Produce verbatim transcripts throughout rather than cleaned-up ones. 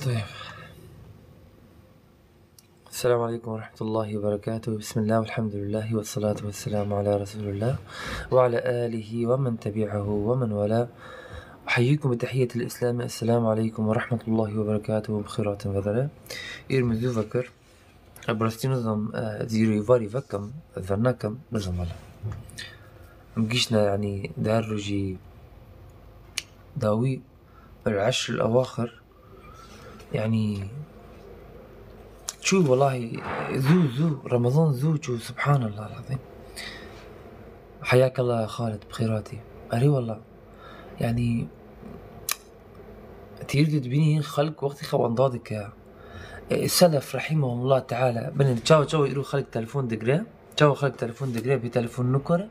طيب. السلام عليكم ورحمة الله وبركاته. بسم الله والحمد لله والصلاة والسلام على رسول الله وعلى آله ومن تبعه ومن والاه. أحييكم بتحية الإسلام. السلام عليكم ورحمة الله وبركاته. بخيرات بدرة. إير مزوفكر. برستينوزم، آه، زيرو يفاري فكم، فنكم، نزم ولا. مقيشنا يعني دار روجي داوي العشر الأواخر. يعني، شو والله، زو، زو، رمضان زو، شو، سبحان الله العظيم. حياك الله يا خالد بخيراتي. أري والله. يعني، تيرد بيني خلق وقت خوان ضادك يا. سلف رحمهم الله تعالى. بني تشاو تشاو يرو خلق تلفون دقري. تشاو خلق تلفون دقري بتلفون نكرة.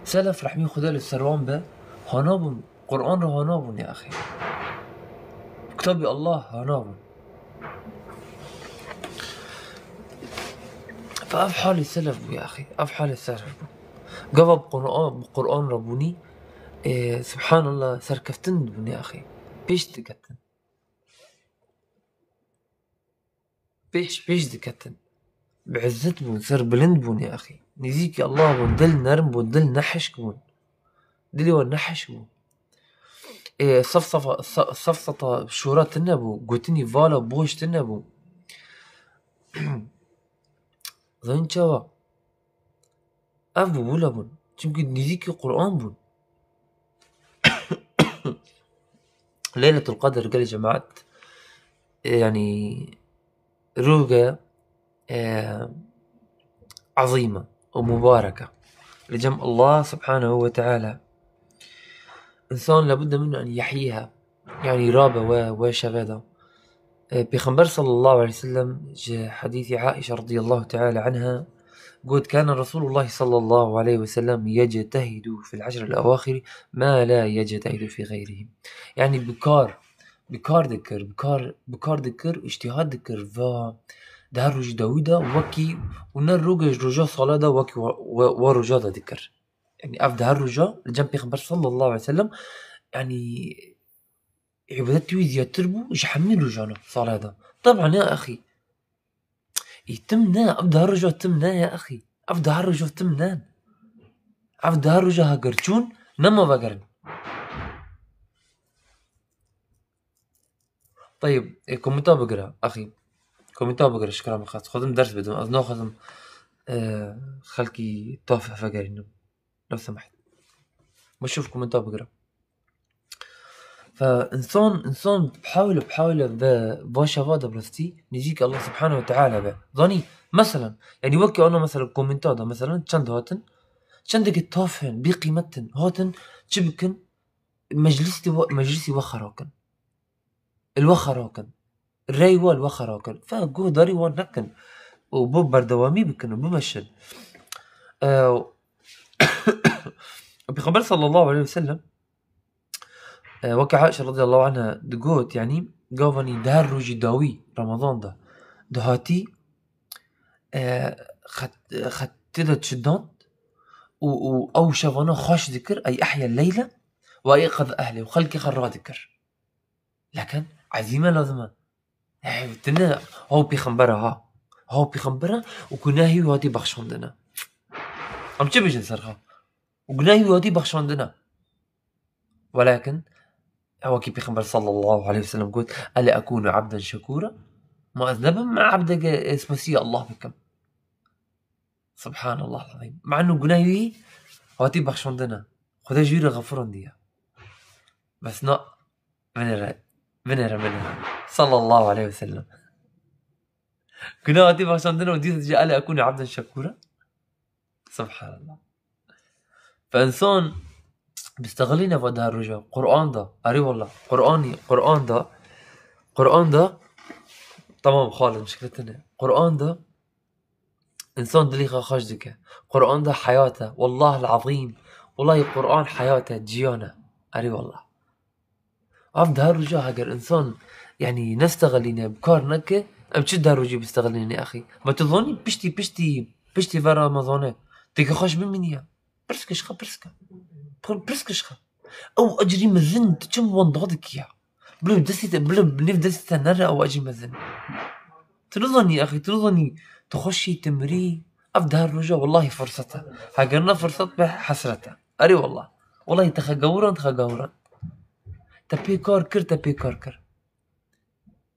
سلف رحمي خدا للسروان به. هنابون. قرآن رو هنابون يا أخي. كتاب الله هنابون. فأف حالي سلف بو يا أخي. أف حالي سلف بو. قبل قرآن، قرآن ربوني. إيه، سبحان الله، سركفتن بون يا أخي. بيش دقتن. پێش پێش دکەتن. بە عزت بوون، سەربلند بوون، یاخی. نزیکی ئەڵڵا بوون، دل نەرم بوون، دل نەحشک بوون. دلی وە نەحشک بوو. ئێ، سەفسەفە، سە-، سەفسەتە شورا تنە بوو، گوتنی ڤالا بۆش تنە بوو. زانین چاوا؟ Ev bûbûla bûn. Çimkî nîzîkî Qur'an bûn. Leyletul Qedr gelê cemaet, e, yanî, rûge, e, ezîm e û mubarek e. Li cem Allah subhanehu ve teala. Însan lebudde min en yehyiha. Yanî rabe we, we şeve de. E, Pêxember sallallahu aleyhi ve sellem ji hedîsê Aîşe radiyallahu teala anha got, "Kana Resulullah sallallahu aleyhi ve sellem yectehidu fil eşr el ewaxir ma la yectehidu fi xeyrihim." Yanî bi kar, bi kar dikir, bi kar, bi kar dikir, îctihad dikir, va di her rojî dawî de wekî û ne roge ji roja sala de wekî we, we, we roja de dikir. Yanî ev di her roja li cem Pêxember sallallahu aleyhi ve sellem, yanî, îbadet wî zêdetir bû ji hemî rojana salê de. Teban ya exî. Î tim ne, ev di her roja tim ne ya exî. Ev di her roja tim ne. Ev di her roja heger çûn, nema vegerin. Teyib, e, komîta bigire, exî. Komîta bigire, şikira min xwest. Xwezim ders bidim. Ez naxwezim, e, xelkî taf vegerînim. Lew semahît. Ma şûf komîta bigire. Fe însan, însan bihawile, bihawile ve va şeva de bi rastî nêzîkî Allah subhanehu ve teala be. Zanî, meselen, yanî wekî ana, meselen, komîta de, meselen, çend hatin, çendekî taf hin, bêqîmet in, hatin, çi bikin? Meclîs de we, meclîsî we xera kin. Li we xera kin. Rey we li we xera kin. Fe guhdarî wan nekin. Û bo berdewamî bikin û bimeşin. E, Pêxember sallallahu aleyhi ve sellem, e, weke Aîşe radiyallahu anha digot, yanî, gavanî di her rojî dawî Ramazan de dihatî, e, xet-, xetê de çidand û, û ew şevana xweş dikir, ey ehya leyle, ve eyqez ehlê, û xelkê xwe radikir. Lekin ezîme lazim e. Ev tine haw pêxembera ha. Haw pêxembera û gunahî wî hatî bexşandine. Em çi bêjin ser xwe? Û gunahî wî hatî bexşandine. Welakin, ew wekî Pêxember sallallahu aleyhi ve sellem got, "Ele ekûnu abden şekûra?" Ma ez nebim ebdeke spasiya Allah bikim? Subhanallah azîm. Manu gunahî wî hatî bexşandine. Xuda jî re xefirandiye. Bes na, binêre, binêre, binêre. Sallallahu aleyhi ve sellem. Gunah hatî bexşandine û dîsa jî, "Ele ekûnu abden şekûra?" Subhanallah. Fe însan bistexilîne va di her roja. Qur'an da. Erê wallah. Qur'anî, Qur'an da. Qur'an da. Tamam, Xalid, muşkile tune. Qur'an da însan dilî xwe xweş dike. Qur'an da heyat e. Wallahil azîm. Wallahî Qur'an heyat e, ciyan e. Erê wallah. Ev di her roja heger însan, yanî, nestexilîne, bi kar neke, em çi di her rojî bistexilîne axî? Ma tu zanî piştî, piştî, piştî ve Ramazanê, têkê xweş bimîniye. Pirs kişxe, pirs ke. Pir-, pirs kişxe. Ew ecrî mezin, tu çim wan dadikiya? Bilo destê te, bilo nêv destê te nere ew acî mezin. Tu nizanî axî, tu nizanî, tu xweşî, tu mirî. Ev deh roja wellahî firsete. Heger ne firsat be, hesrete. Erê wallah. Wellahî te xwe gawiran, te xwe gawiran. Te pê kar kir, te pê kar kir.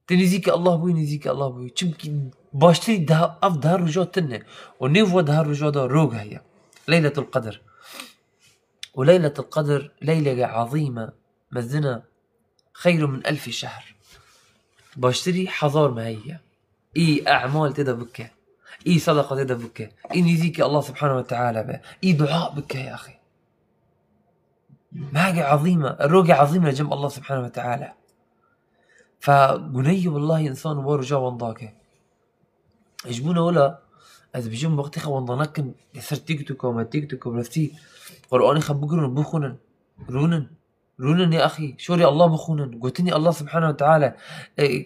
Te nêzîkî Allah bûyî, nêzîkî Allah bûyî. Çimkî baştirî deh, ev deh roja tune. Û nêv we deh roja de rog heye. Leyletul Qedr. Û Leyletul Qedr leyleke ezîme, mezin e. Xeyrun min elfî şehr. Baştirî hezar mehî ye. Î emal tê de bike. Î sedeqa tê de bike. Î nêzîkî Allah Subhanahu ve Teala be. Î dua bike ya axî. Meheke ezîme, roke ezîme cem Allah Subhanahu ve Teala. Fe guneyî wellahî însan wa roja wan dake. Ji bo ne wela, ez dibêjim wextê xwe wenda nekin, li ser TikTok û me TikTok û rastî Qur'anê xwe bigirin û bixwînin. Rûnin. Rûnin ya axî. Şorê Allah bixwînin. Gotinî Allah Subhanahu ve Teala. E,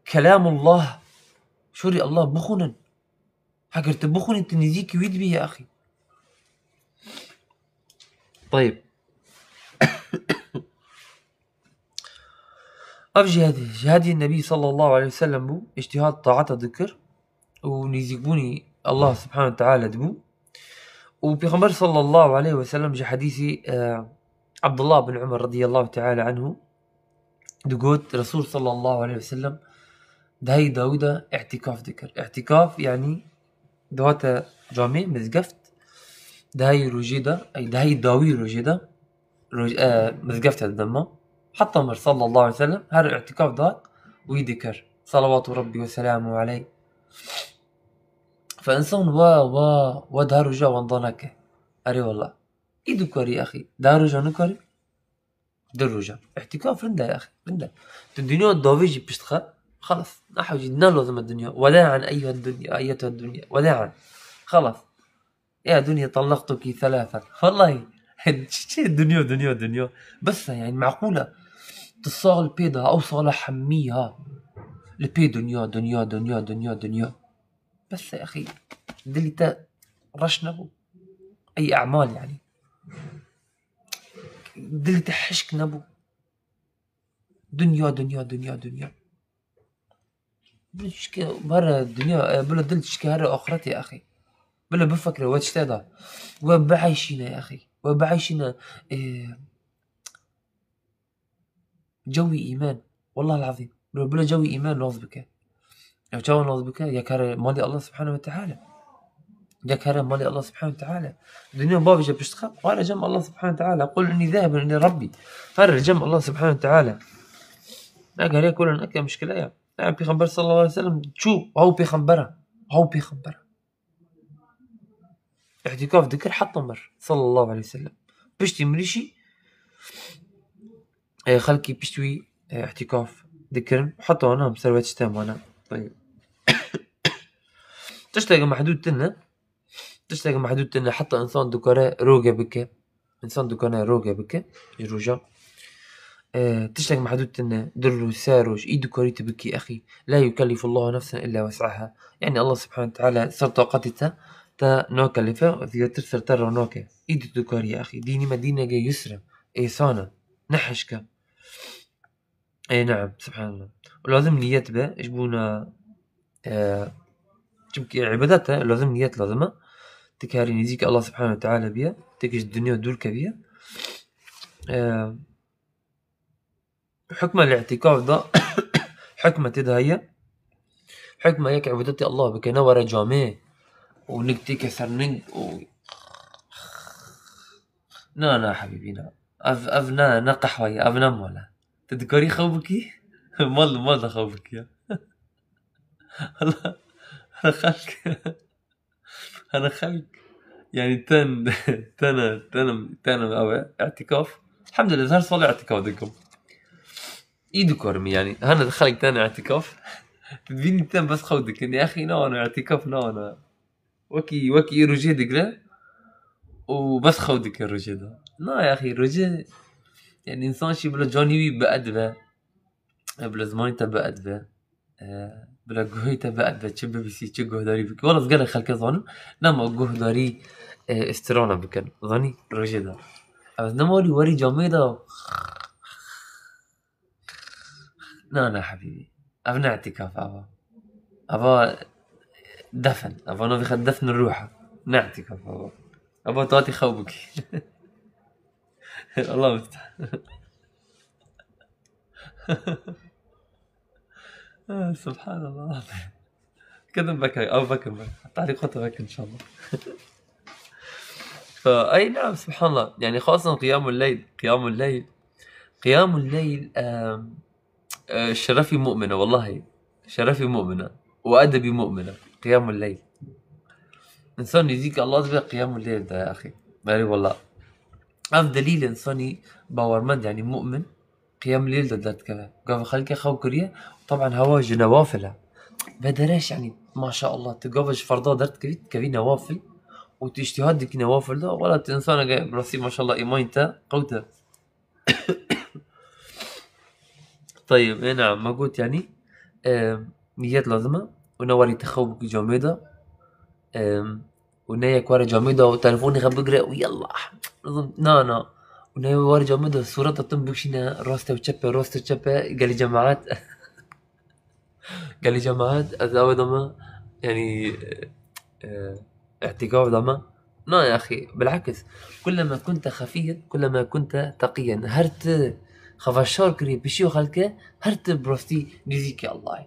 Kelamullah. Şorê Allah bixwînin. Heger tu bixwînî, tu nêzîkî wî dibî ya axî. Tayib. Ev jî hedî, ji hedî Nebî sallallahu aleyhi ve sellem bû, îctihad taata dikir û nêzîkbûnî Allah Subhanahu ve Teala dibû. Û Pêxember sallallahu aleyhi ve sellem ji hedîsî, e, Abdullah bin Umar radiyallahu teala anhu digot, Resul sallallahu aleyhi ve sellem dehî dawî de îtîkaf dikir. Îtîkaf, yanî dihate camê, mizgeft, dehî rojê de, ey, dehî dawî rojê de, roj-, e, mizgefte didema. Heta mir sallallahu aleyhi ve sellem her îtîkaf da wî dikir. Salawatu Rabbi ve selamu aleyh. Fe însan wa, wa, wa deh roja wenda neke. Erê wallah. Î dikarî axî. Deh roja nikarî? Du roja. Îtîkaf rind e axî. Rind e. Tu dinya davê jî pişt xe. Xelas. Nehewcî, ne lazim e dinya. Weda'an eyyuhed dunya, eyyetuhed dunya. Weda'an. Xelas. Ya dunya, tallaqtuki thalathan. Wellahî. Çi, çi dinya, dinya, dinya. Bes e, yanî meqûl e. Tu sal pê de, ew sala hemî ha. Li pê dinya, dinya, dinya, dinya, dinya. Bes e, axî. Dilî te reş nebû. Ey emal yanî. Dilî te hişk nebû. Dinya, dinya, dinya, dinya. Bila çike here dinya, e, bila dil çike here axretê axî. Bila bifikre we tiştê de. We bieyşîne axî. We bieyşîne, e, cewî îman. Wallah lazim. Bila, bila cewî îman nas bike. Ew çawa nas bike? Yek here malê Allah Subhanahu ve Teala. Yek here malê Allah Subhanahu ve Teala. Dinya bavêje pişt xwe, were cem Allah Subhanahu ve Teala. Qul inni zahibun ila Rabbi. Were cem Allah Subhanahu ve Teala. Eger ya kulan eke mişkile ya. Ya Pêxember sallallahu aleyhi ve sellem çû, haw pêxembera. Haw pêxembera. Îtîkaf dikir heta mir. Sallallahu aleyhi ve sellem. Piştî mirîşî, e, xelkî pişt wî, e, îtîkaf dikirin. Heta wana em ser we tiştê mane. Tayeb. Tiştekî mehdûd tune. Tiştekî mehdûd tune. Heta însan dikare roge bike. Însan dikare roge bike. Ji roja. E, tiştekî mehdûd tune. Du roj, sê roj. Î dikarî tu bikî exî. La yukellifullahu nefsen illa wes'aha. Yanî Allah Subhanahu ve Teala ser taqetê te, te nakelife, zêdetir ser te re nake. Î tu dikarî axî. Dînî me dîneke yusr e, êsan e, ne hişk e. Ê, neam, subhanallah. Û lazim niyet be, ji bona, e, çimkî îbadet e, lazim niyet lazim e. Ti karî nêzîkî Allah Subhanahu ve Teala biye, ti ji dinya dûr keviye. E, Hukma li îtîkaf da, hukma tê de heye. Hukma yek îbadetê Allah bike, ne were camê û nik têke ser nik û, na, na, hebîbî, na. Ev, ev ne, ne qehwe ye, ev ne mal e. Tu dikarî xew bikî? Mal, mal de xew bikî ya. Allah, xelk. Hene xelk, yanî ten, tene, tene, tene ew e, îtîkaf. Elhamdulillah, her sal îtîkaf dikim. Î dikarim, yanî. Hene xelk tene îtîkaf. Tu dibînî ten bes xew dikin. Ya axî, ne wana, îtîkaf ne wana. Wekî, wekî î rojê digre û bes xew dike rojê de. Na, ya axî, rojê, yanî, însan şî bila canî wî biedibe. E, bila zimanî te biedibe. E, bila guhê te biedibe, çi bibîsî, çi guhdarî bikî. Wela ez gelek xelke zanim, nema guhdarî, e, îstirana bikin. Zanî, rojê de. Ez nema wî werî camê de. Na, na, hebîbî. Ev ne îtîkaf ava. Ava defn. Ava navê xwe defn ruha. Ne îtîkaf ava. Ava tu hatî xew bikî. Allah musta'an. Ah, subhanallah. Kedim veke, ew vekin veke. Talîqat vekin inşallah. Fa, ay, naam, subhanallah. Yani, xasan qiyamul leyl, qiyamul leyl. Qiyamul leyl, em, e, şerefî mu'mine, wallahi. Şerefî mu'mine. Û edebî mu'mine. Qiyamul leyl. İnsan nêzîkî Allah dibe qiyamul leyl de, ya axî. Erê wallah. Ev delîl insanî bawermend, yani mu'min, qiyamul leyl de derdikeve. Gava xelkê xew kiriye, taban hewa ji newafil e. Ve dereş, yani, maşallah, tu gava ji ferda derdikevî, dikevî newafil. Û tu îctihad dikî newafil de, wala tu insaneke bi rastî maşallah îmanî te qewt e. Tayib, ê, naam, me got, yani, e, niyet lazim e. Û ne warî tu xew bikî camê de. E, û ne yek were camê de û telefonê xwe bigire û yallah. Na, na. Û ne were camê de sûreta tim bikişîne, raste û çepe, raste û çepe, gelî cemaat. Gelî cemaat, ez awe dama, yani, e, e, îtîkaf dama. Na, ya axî, bil'eks. Kulleme kunte xefiyen, kulleme kunte teqiyen. Her tu xeveşar kirî pişî xelke, her tu bi rastî nêzîkî Allahê.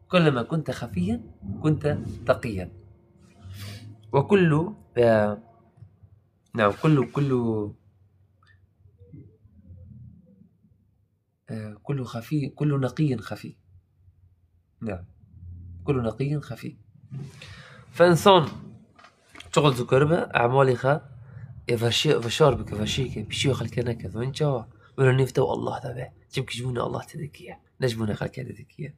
Kulleme kunte xefiyen, kunte teqiyen. Ve kullu, e, na, kullu, kullu, Ee, kullu xefî, kullu neqiyyin xefî. Ya. Kullu neqiyyin xefî. Fe insan çiqas dikaribe emalê xwe, ê, veşê-, veşar bike, veşê ke, pişiya xelkê neke. Zanî çawa? Wilo nêv te û Allah de be. Çimkî ji bo ne Allah te dikiye. Ne ji bo ne xelkê te dikiye.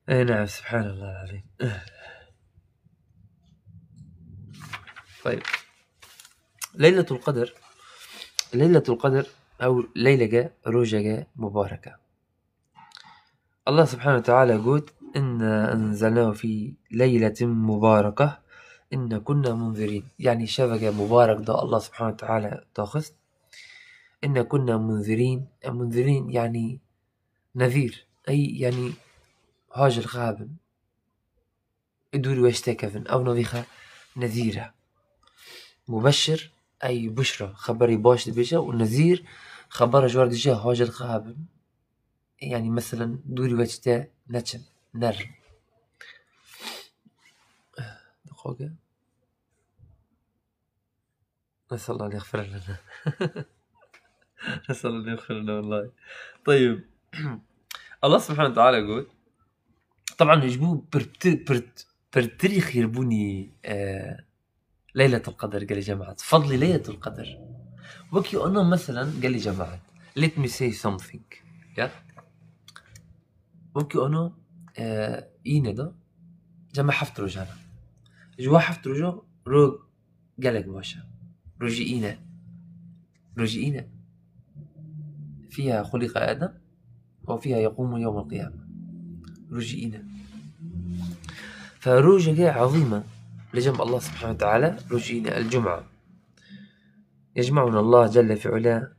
Ey, neam, subhanallah azîm. Tayib. Leyletul Qedr. Leyletul Qedr ew leylege, rojege mubarek e. Allah subhanehu ve teala got, "Inna enzelnahu fi leyletin mubarekeh, inna kunna munzirin." Yani şeveke mubarek da Allah subhanehu ve teala daxist. "Inna kunna munzirin." E, munzirin yani nezîr. Ey yani hacil xabin. Ê dûrî we ji te kevin. Ew navê xwe nezîr e. Mubeşir, ey buşra, xeberî baş dibêje û nezîr, xebera ji we re dije, hacir xwe hebin. Yani, meselen, dûrî we ji te neçin, nerin. Daqiqe. Nesallah an yexfire lena. Nesallah an yexfire lena, wallahi. Tayib. Allah subhanahu ve teala got, taban ji bo pirti-, pirt-, pirtirî xêrbûnî, e, Leyletul Qedr gelê cemaat. Fadlî Leyletul Qedr. Wekî ana meselen gelê cemaat. Let me say something. Ya? Wekî ana, e, îne de cema heft rojan e. Ji we heft roja ro gelek baş e. Rojî îne. Rojî îne. Fiha xuliqa Adem ve fiha yequmu yewmel qiyame. Rojî îne. Fe rojeke ezîm e. Li cem Allah subhanahu ve teala rojî îne. El Cuma. Yecma'una Allah celle fi ula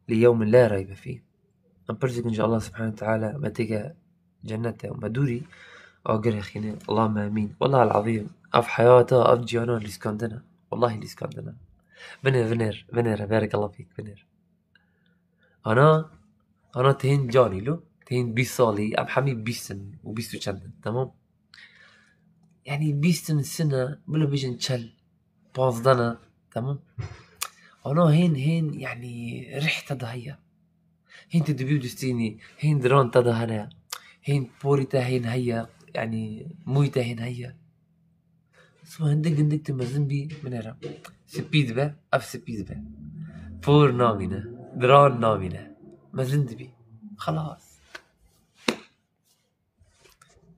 li yewmin la reybe fîh. Em pirs dikin ji Allah subhanahu ve teala me têke cennete û me dûrî agir hexîne. Allahümme amîn. Wallahil azîm, ev heyata, ev ciyana lîskandine. Wallahî lîskandine. Binêr, binêr, binêr, barekallah fîk, binêr. Ana, ana te hîn canî lo, te hîn bîst salî, em hemî bîst in û bîst û çend in, temam? Yani bîst in sine, bila bêjin çel, panzdeh ne, temam? Ana hên, hên, yani rih te de heye. Hên tu dibî û distînî, hên diran te de hene, hên porî te hên heye, yani mûyî te hên heye. Sima hindik hindik tu mezin bî, binêre. Spî dibe, ev spî dibe. Por namîne, diran namîne. Mezin dibî. Xelas.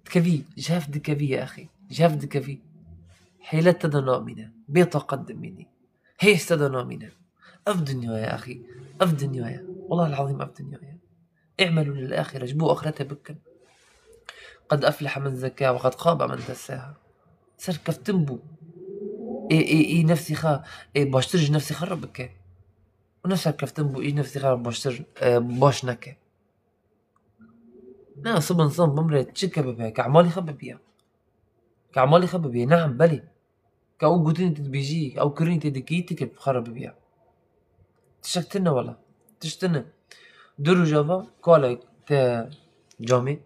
Dikevî, ji hev dikevî ya exî. Ji hev dikevî. Hêlet te de namîne. Bê taqet dimînî. Hêz te de namîne. Ev dinya ye exî. Ev dinya ye. Wallahil azîm ev dinya ye. I'melû lil axire. Ji bo axirete bikin. Qed eflehe men zekkaha ve qed xabe men dessaha. Serkeftin bû. Ê, ê, ê nefsî xwe, ê baştir ji nefsî xwe re bike. Û ne serkeftin bû, ê nefsî xwe re baştir, e, baş neke. Ne, sib insan bimre çi ke bibe, ke emalê xwe bibiya. Ke emalê xwe bibiye, neam, belê. Ke ew gotinê te dibêjî, ew kirinê te dikî, ti ke bi xwe re bibiya. Tiştek tune wela. Tişt tune. Du roja va, kalek te camê.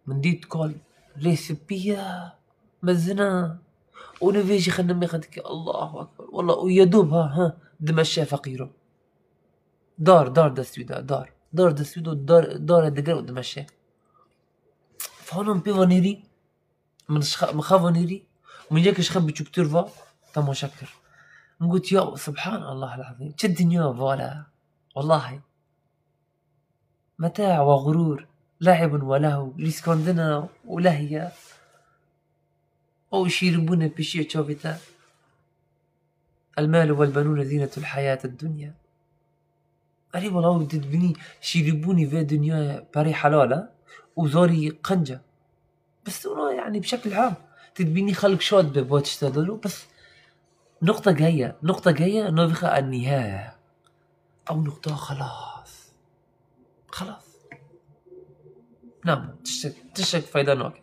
Min dît kal lê spî ye, mezin e. Û nivêjî xwe nimê xwe dike, Allahu Ekber. Wela û yedûb ha, ha, dimeşe feqîro. Dar, dar dest wî de, dar. Dar dest wî de, dar, dare digre û dimeşe. Fanan pê va nêrî, min şixa-, min xeva nêrî, min yek ji xwe biçûktir va, temaşe kir. Min got, ya Subhanallah el-Azîm, çi dinya vala. Wallahî. Meta ve gurur, le'ibun ve lehu, lîskandina û lehiye. Ew şîrinbûnê pişiye çavê te. El-malu vel-benûne zînetul hayatid dunya. Erê wela, ew dibînî şîrîbûnî vê dinyayê perê helal e û zarî qenc e. Bes ona, yani, bi şekil am. Tu dibînî xelk şad be bo tişta dalo, bes noqtek heye, noqtek heye, navê xwe ennîhe ye. Ew noqta xelas. Xelas. Nema, tiştek, tiştek feyda nake.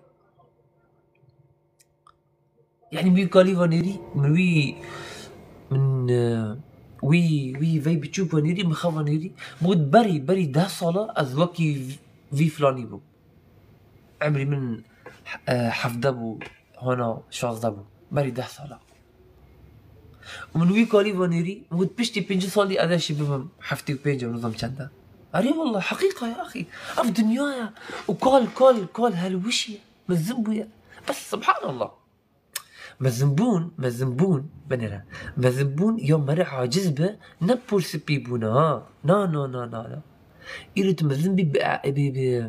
Yani wî kalî va nêrî, min wî, min, e, wî, wî vey biçûk va nêrî, min xwe va nêrî. Min got berî, berî deh sala ez wekî vî filanî bûm. Emrî min, e, hevde bû, hona şazdeh bû. Berî deh sala. Û min wî kalî va nêrî, min got piştî pêncî salî ez ê jî bibim heftê û pênc, nizam çend e. Erê wallah, heqîqa ya axî. Ev dinya ye. Û kal, kal, kal helwişiye. Mezin bûye. Bes, subhanallah. Mezinbûn, mezinbûn, binêre. Mezinbûn ya mere aciz be, ne pûr spî bûne ha. Na, na, na, na, na. Îro tu mezin bî bi, bi, bi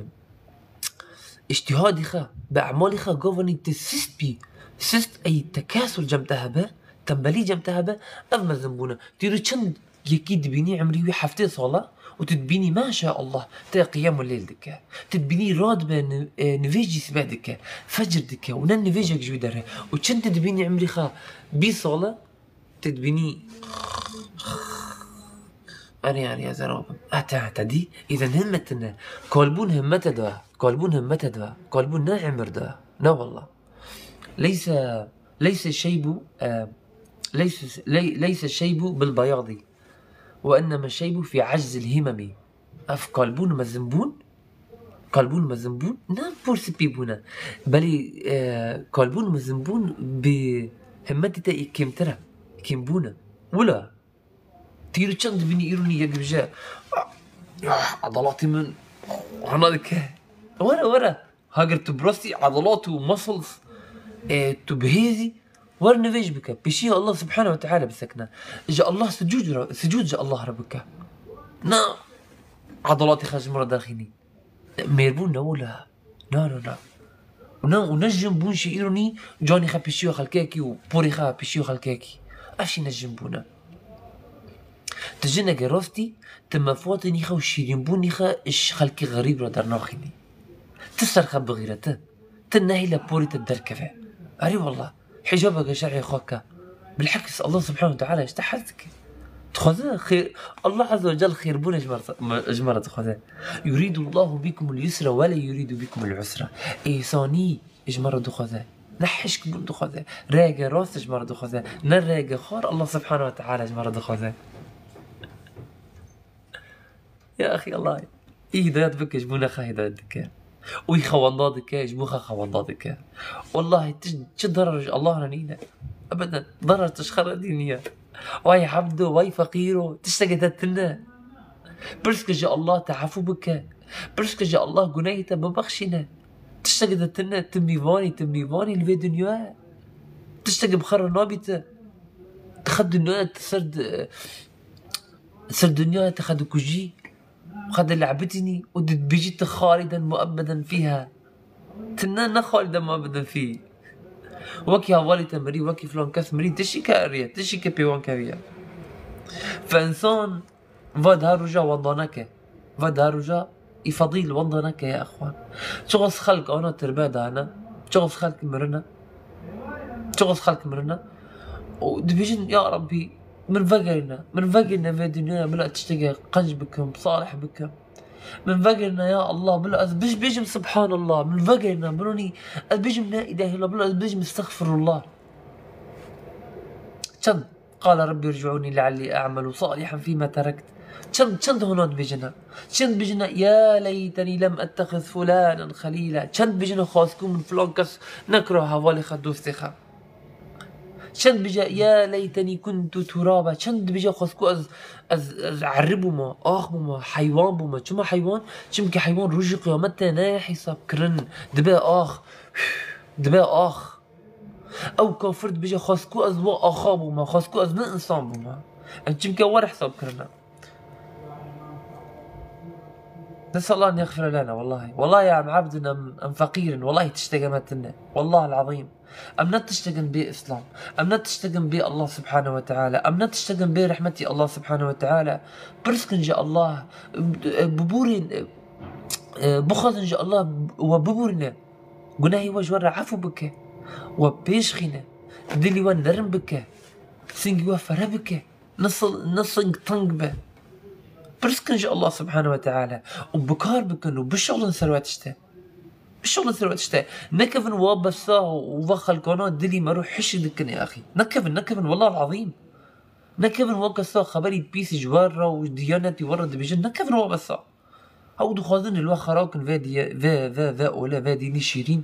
îctihadî xwe, bi emalî xwe, gavanî tu sist bî. Sist ey tekesur cem te hebe, tembelî cem te hebe, ev mezinbûn e. Tu îro çend Yekî dibînî emrî wî heftê sal e û tu dibînî, maşallah, te qiyamul leyl dike. Tu dibînî radibe ni-, e, nivêjî sibe dike. Fecr dike û ne nivêjek ji wî dere. Û çend tu dibînî emrî xwe bîst sal e, tu dibînî, erê, erê, ez ê rabim. Hete, hete dî, îzen himmet tune. Kalbûn himmete de, kalbûn himmete de, kalbûn ne emir de. Ne wallah. Leyse, leyse şeybu, e, leyse, ley-, leyse şeybu bil bayadi. Ve inneme şeybu fi aczil himemi. Ev kalbûn mezinbûn, kalbûn mezinbûn, ne pûr spî bûne. Belê, e, kalbûn mezinbûn bi himmetî te î kêmtir e, kêmbûn e. Wila, tîr çend dibînî îronî yek dibêje, "Ah, edaletî min hana dike." Were, were. Hager tu bi rastî edalet û muscles, e, tu bihêzî, wer nivêj bike. Pêşiya Allah Subhanahu ve Teala bisekine. Ji Allah sicûd re, sicûd ji Allah re bike. Na edaletê xwe ji min re derxînî. Mêrbûn ne wila. Na, na, na. Û ne, û ne jin bûn şiîronî canê xwe pêşiya xelkekî û porê xwe pêşiya xelkekî. Ev şî ne jin bûne. Tu jineke rastî, tu mefatînî xwe û şîrînbûnî xwe ji xelkê xerîb re dernaxînî. Ti ser xwe bixîre ti. Ti nehêle porê te derkeve. Erê wallah, hicabeke şer'ê xwe ke. Bilhekis Allah Subhanahu ve Teala ji te hez dike. Dixwaze xêr, Allah Azze ve Celle xêrbûnê ji me re, ji me re dixwaze. Yuridu Allahu bikumul yusra ve le yuridu bikumul usra. Êsanî ji me re dixwaze. Ne hişkbûn dixwaze. Rêge rast ji me re dixwaze. Ne rêge xwar Allah Subhanahu ve Teala ji me re dixwaze. Ya axî Allah. Î hidayet bike, ji bo nexe hidayet dike. Û î xewenda dike, ji bo xe xewenda dike. Wallahî ti çi darar ji Allah re nîne. Ebeden, darar tu ji xe re dî niye. Vay hebdo, vay feqîro, tişteke te tune. Pirs ke ji Allah te efû bike. Pirs ke ji Allah gunehê te bibexşîne. Tişteke te tune, tu mîvanî, tu mîvanî li vê dinyayê. Tişteke bi xwe re nabî te. Tu xwe dinyayê tu ser di-, ser dinyayê tu xwe dikujî. Xwe dilebitînî û dibêjî tu xaliden muebeden fîha. Tu ne, ne xaliden muebeden fî. Wekî hevalê te mirî, wekî filan kes mirî, tu şî ke eriye, tu şî ke pêwan keriye. Fe însan va daha roja wenda neke. Va daha roja î fedîl wenda neke ya exwan. Çiqas xelk ana tirbe dane, çiqas xelk mirine. Çiqas xelk mirine. Û dibêjin, ya Rabbî, min vegerîne, min vegerîne vê dinyaya, bila tiştekê qenc bikim, salih bikim. Min vegirne ya Allah, bila ez bij-, bijim Subhanallah. Min vegirne, bilonî ez bijim la ilahe illallah, bila ez bijim Estexfirullah. Çend? Qale Rabbi irci'ûnî le'ellî e'melu salihan fîme terekt. Çend, çend hona dibêjine? Çend bijine, ya leytenî lem ettexiz fulanen xelîla? Çend bijine, xweskû min filan kes nekira hevalê xwe, dostê xwe? Çend bije, ya leytenî kuntu turaba? Çend dibije, xweskû ez, ez, ez erî bûma, ax bûma, heywan bûma? Çima heywan? Çimkî heywan rojî qiyametê nayê hesab kirin. Dibe ax, dibe ax. Ew kafir dibije, xweskû ez wa axa bûma, xweskû ez ne insan bûma. Em çimkî wer hesab kirine. Nes'el Allah en yexfire lena, wellahî. Wellahî em ebdin, em, em feqîr in. Wellahî tişteke me tune. Wellahil azîm. Em ne tiştek in bê Îslam. Em ne tiştek in bê Allah Subhanehu ve Teala. Em ne tiştek in bê rehmetî Allah Subhanehu ve Teala. Pirs kin ji Allah, e, bibûrîn, e, e, bixwazin ji Allah we bibûrîne. Gunehê we ji we re efû bike. We pêş xîne. Dilî we nerm bike. Singî we fere bike. Nasıl, nasıl teng be. Pirs kin ji Allah Subhanehu ve Teala û bi kar bikin û bişixulin ser we tişte. Bişixulin ser we tişte. Nekevin wa besa û va xelkana dilî me rû hişk dikin ya axî. Nekevin, nekevin, wellahil azîm. Nekevin wa kesa xeberî pîs ji we re û diyanetî we re dibêjin. Nekevin wa besa. Hew dixwazin li we xera kin vê diye-, vê, vê, vê ole, vê dînî şîrîn.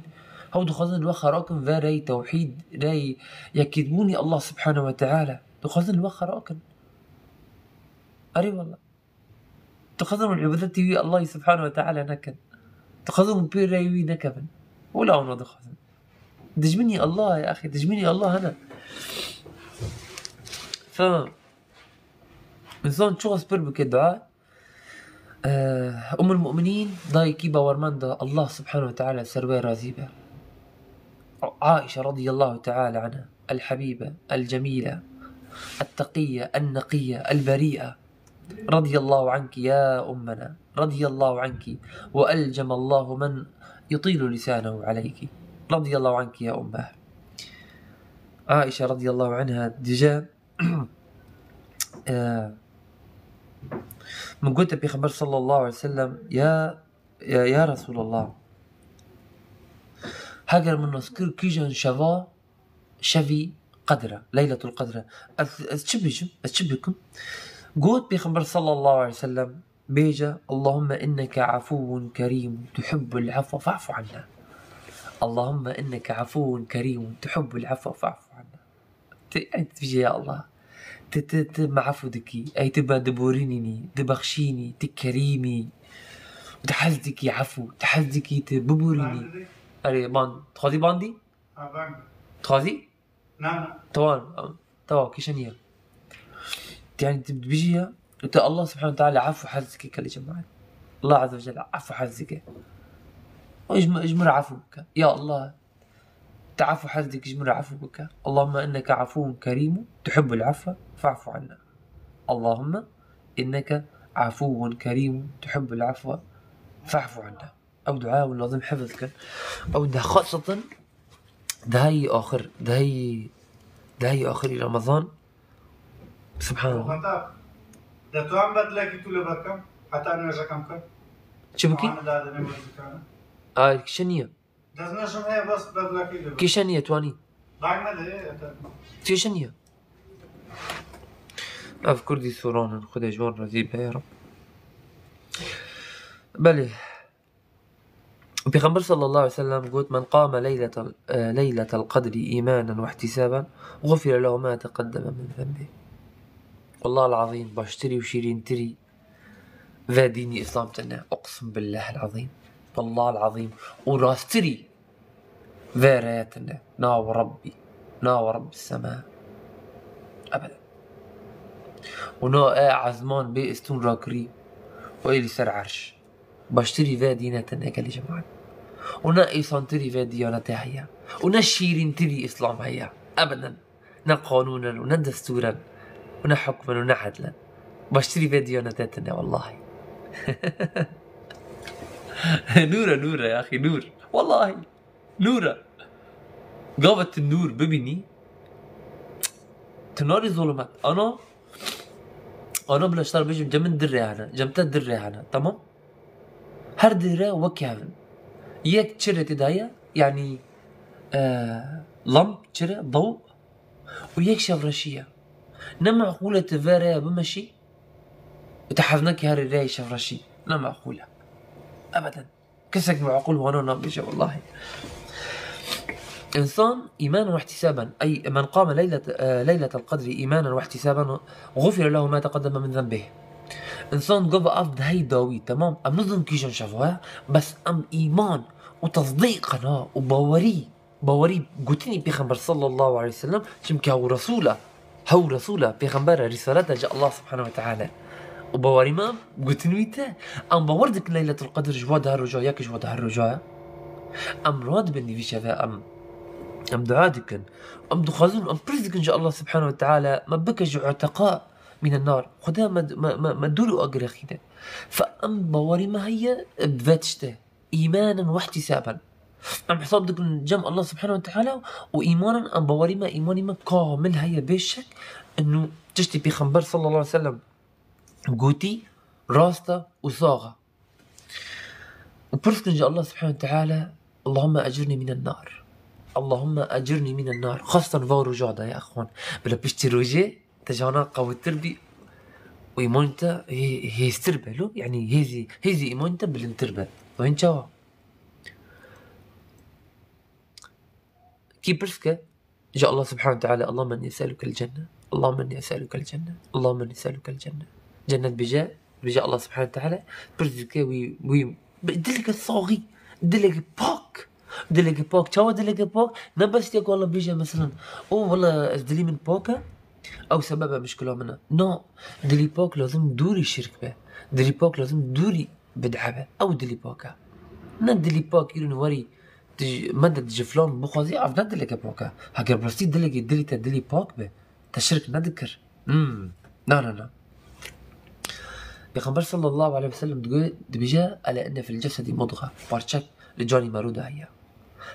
Hew dixwazin li we xera kin vê rey tewhîd, rey yekîtbûnî Allah Subhanehu ve Teala. Dixwazin li we xera kin. Erê wallah. Dixwazin hûn îbadetî wî Allahî Subhanehu ve Teala nekin. Dixwazin hûn pê rey wî nekevin. Wila hûn dixwazin. Dijminî Allah ya axî, dijminî Allah hene. Fe, insan çiqas pir bike dua, Eh, Ummul Mu'minîn, dayikî bawermend e, Allah Subhanehu ve Teala ser wê razî be. Aîşe radiyallahu teala anha, el-Habîbe, el-Cemîle, et-Teqîye, en-Neqîye, el-Berîe. Radiyallahu anki ya ummena, radiyallahu anki ve elcemallahu men yutîlu lisânehu aleyki. Radiyallahu anki ya ummeh. Aîşe radiyallahu anha dije, Ee, min gote Pêxember sallallahu aleyhi ve sellem, ya, ya, ya Resulallah, heger min nas kir kîjan şeva, şevî Qedr e, Leyletul Qedr e, ez, ez çi bêjim, ez çi bikim? Got Pêxember sallallahu aleyhi ve sellem, bêje, Allahümme inneke afuwun kerîm, tuhibbul afwe fa'fu anna. Allahümme inneke afuwun kerîm, tuhibbul afwe fa'fu anna. Tu, ey, tu dibêjî, ya Allah. Tu, tu, tu me efû dikî. Ey, tu me diborînînî, dibexşînî, tu kerîm î. Tu hez dikî efû, tu hez dikî tu biborînî. Erê, ban, dixwazî bandî? Ha, ban. Dixwazî? Na, na. Tamam, tamam, kêşe niye. Yani tu dibêjî ya, tu Allah Subhanahu ve Teala efû hez dikî, gelî cemaat. Allah Azze ve Celle efû hez dikî. O ji min, ji min re efû bike. Ya Allah, Te efû hez dikî, ji min re efû bike. Allahümme inneke afuvun kerîmun tuhibbul afwe fa'fu anna. Allahümme inneke afuvun kerîmun tuhibbul afwe fa'fu anna. Ew dua ew lazim hifz kin. Ew de xaseten dehayî axir, dehayî, dehayî axirî Remezan. Subhanallah. Xeta, de tu em bedlekî tu li ber kem, heta nêjekam kin. Çi bikî? Ane dadine wezîkane. Ay, kişe niye. Destnijim heye, bes bedlekî de. Kêşe niye, twanî. Dayme de, ete. Kêşe niye. Ev Kurdî soran in, Xwedê ji wan razî be, ya Rab. Belê. Pêxember sallallahu aleyhi ve sellem got, "Men qame leyletel, e, leyletel qedri îmanen ve ihtisaben, gufire lehu ma teqeddeme min zenbî." Wallahil azîm, baştirî û şîrîntirî vê dînî Îslam tune. Uqsim billahil azîm. Wallahil azîm. Û rastirî vê reye tune. Na we Rabbî. Na we Rabbis sema. Ebeden. Û na e ezman bê estûn rakirî. Û ê li ser erş. Baştirî vê dîne tune, gelî cemaat. Û ne îsantirî vê diyanetê heye. Û ne şîrîntirî Îslam heye. Ebeden. Ne qanûn in û ne destûr in û ne hukm in û ne edl in. Baştirî vê diyanetê tune, wellahî. Nûr e, nûr e, yaxî, nûr. Wellahî. Nûr e. Gava tu nûr bibînî, tu narî zulumet. Ana, ana bila ji te re bêjim, cem min du rê hene. Cem te du rê hene. Tamam? Her di re wek hev in. Yek çire tê de ye, yanî, e, lamp, çire, daw, û yek şevreşî ye. Ne meqûl e tu vê rê bimeşî û tu hez nekî herî rêyê şevreşî. Ne meqûl e. Ebeden. Kesek meqûl wana nabêje wellahî. Însan îmanen we ihtisaben. Ey, men qame leylet-, e, leyletel qedrî îmanen we ihtisaben, gufire lehu ma teqedeme min zenbih. Însan gava av dihey dawî, temam. Em nizin kîjan şev e, bes em îman û tesdîqan ha û bawerî, bawerî gotinî Pêxember sallallahu aleyhi ve sellem, çimkî hew Resûl e. Hew Resûl e, Pêxember e, Rîsalet e ji Allah Subhanahu ve Teala. Û bawerî me gotin wî te. Em bawer dikin Leyletul Qedr ji wa di her roja, yek ji wa di her roja ye. Em radibin di vî şevê, em, em dua dikin. Em dixwazin, em pirs dikin ji Allah Subhanahu ve Teala, me bike ji uteqa mînen nar. Xuda me, me, me, me dûr û agir xîne. Fe em bawerî me heye, bi vê tiştê. Îmanen we ihtisaben. Em hesab dikin cem Allah Subhanahu ve Teala û îmanen em bawerî me, îmanî me kamil heye bê şek. Inu tiştî Pêxember sallallahu aleyhi ve sellem gotî rast e û sax e. Û pirs kin ji Allah Subhanahu ve Teala, Allahümme ecirni minen nar. Allahümme ecirni minen nar. Xastan va roja de ya exwan. Bila piştî rojê, te jana qawittir bî û îmanî te hê-, hêztir be lo, yanî hêzî, hêzî îmanî te bilindtir be. Wên çawa? Kî pirs ke ji Allah Subhanahu ve Teala, Allahümme inni es'elukel cenne, Allahümme inni es'elukel cenne, Allahümme inni es'elukel cenne. Cennet bije, bije Allah Subhanahu ve Teala, pirs dike wî, wî, bi dileke saxî, dileke pak, dileke pak, çawa dileke pak? Ne bes ya ku Allah bije, mesela, o wala ez dilî min pak e, ew sebebe mişkila min e. No, dilî pak lazim dûrî şirk be. Dilî pak lazim dûrî bid'a be. Ew dilî pak e. Ne dilî pak îro werî tu ji, medet ji filan bixwazî, ev ne dileke pak e. Heger bi rastî dilekî dilî te dilî pak be, te şirk nedikir. Hmm. Na, na, na. Pêxember sallallahu aleyhi ve sellem digo-, dibêje, "Ela inne fil cesedi mudga." Parçek li canî mero de heye.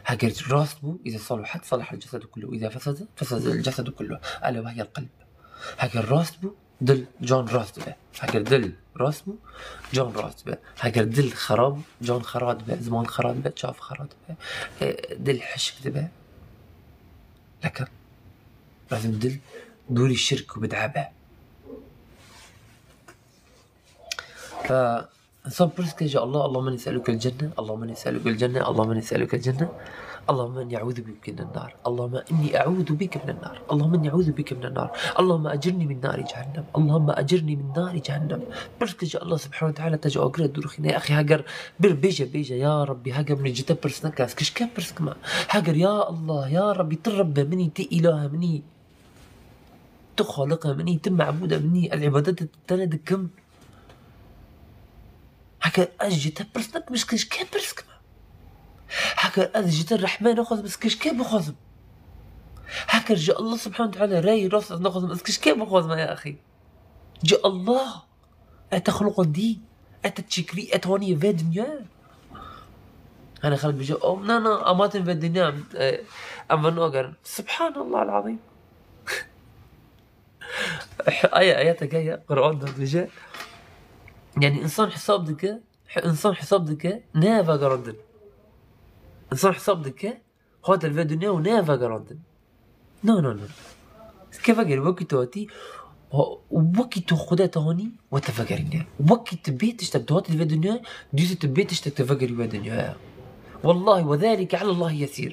Heger rast bû, iza saluhat, salahal cesedu kullu, iza fesede, fesedel cesedu kullu. Ela ve hiyel qelb. Heger rast bû, dil, can rast dibe. Heger dil rast bû, can rast dibe. Heger dil xerab bû, can xerab dibe, ziman xerab dibe, çav xerab dibe, e, dil hişk dibe. Lekin lazim dil dûrî şirk û bid'a be. Fe Însan pirs ke ji Allah, Allahümme inni es'elukel cenne, Allahümme inni es'elukel cenne, Allahümme inni es'elukel cenne, Allahümme inni e'udu bike minen nar, Allahümme inni e'udu bike minen nar, Allahümme inni e'udu bike minen nar, Allahümme ecirni min nari cehennem, Allahümme ecirni min nari cehennem. Pirs ke ji Allah Subhanahu ve Teala te ji agire dûr xîne. Axî heger bir bêje, bêje, ya Rabbî, heger min ji te pirs neke, ez kişke pirs kime. Heger ya Allah, ya Rabbî, tu Rebbe min î, tu îlahe min î, tu Xaliqe min î, tu mebûde min î, ez îbadetê te ne dikim. Heger ez ji te pirs nekim, ez kê pirs kime? Heger ez ji te rehmê nexwazim, ez kê bixwazim? Heger ji Allah Subhanahu ve Teala rêyê rast ez nexwazim, ez kê bixwazim ya axî? Ji Allah. E te xuluqandî, e te çêkirî, e te anî vê dinyayê. Hani xelk bêje, "O, na, na, em hatin vê dinya, em, e, em venagerin." Subhanallah el-azîm. Aya, ayeteke ye, Quran de dibêje. Yani insan hesab dike, insan hesab dike, ne vegerandin. Insan hesab dike, hate li vê dinya û ne vegerandin. No, no, no. Ke vegerî, wekî tu hatî, ha, wekî tu Xuda te hanî, we te vegerîne. Wekî tu bê tiştek, tu hatî li vê dinya, dîsa tu bê tiştek tu vegerî wê dinyaya. Wallahi, وذلك على الله يسير.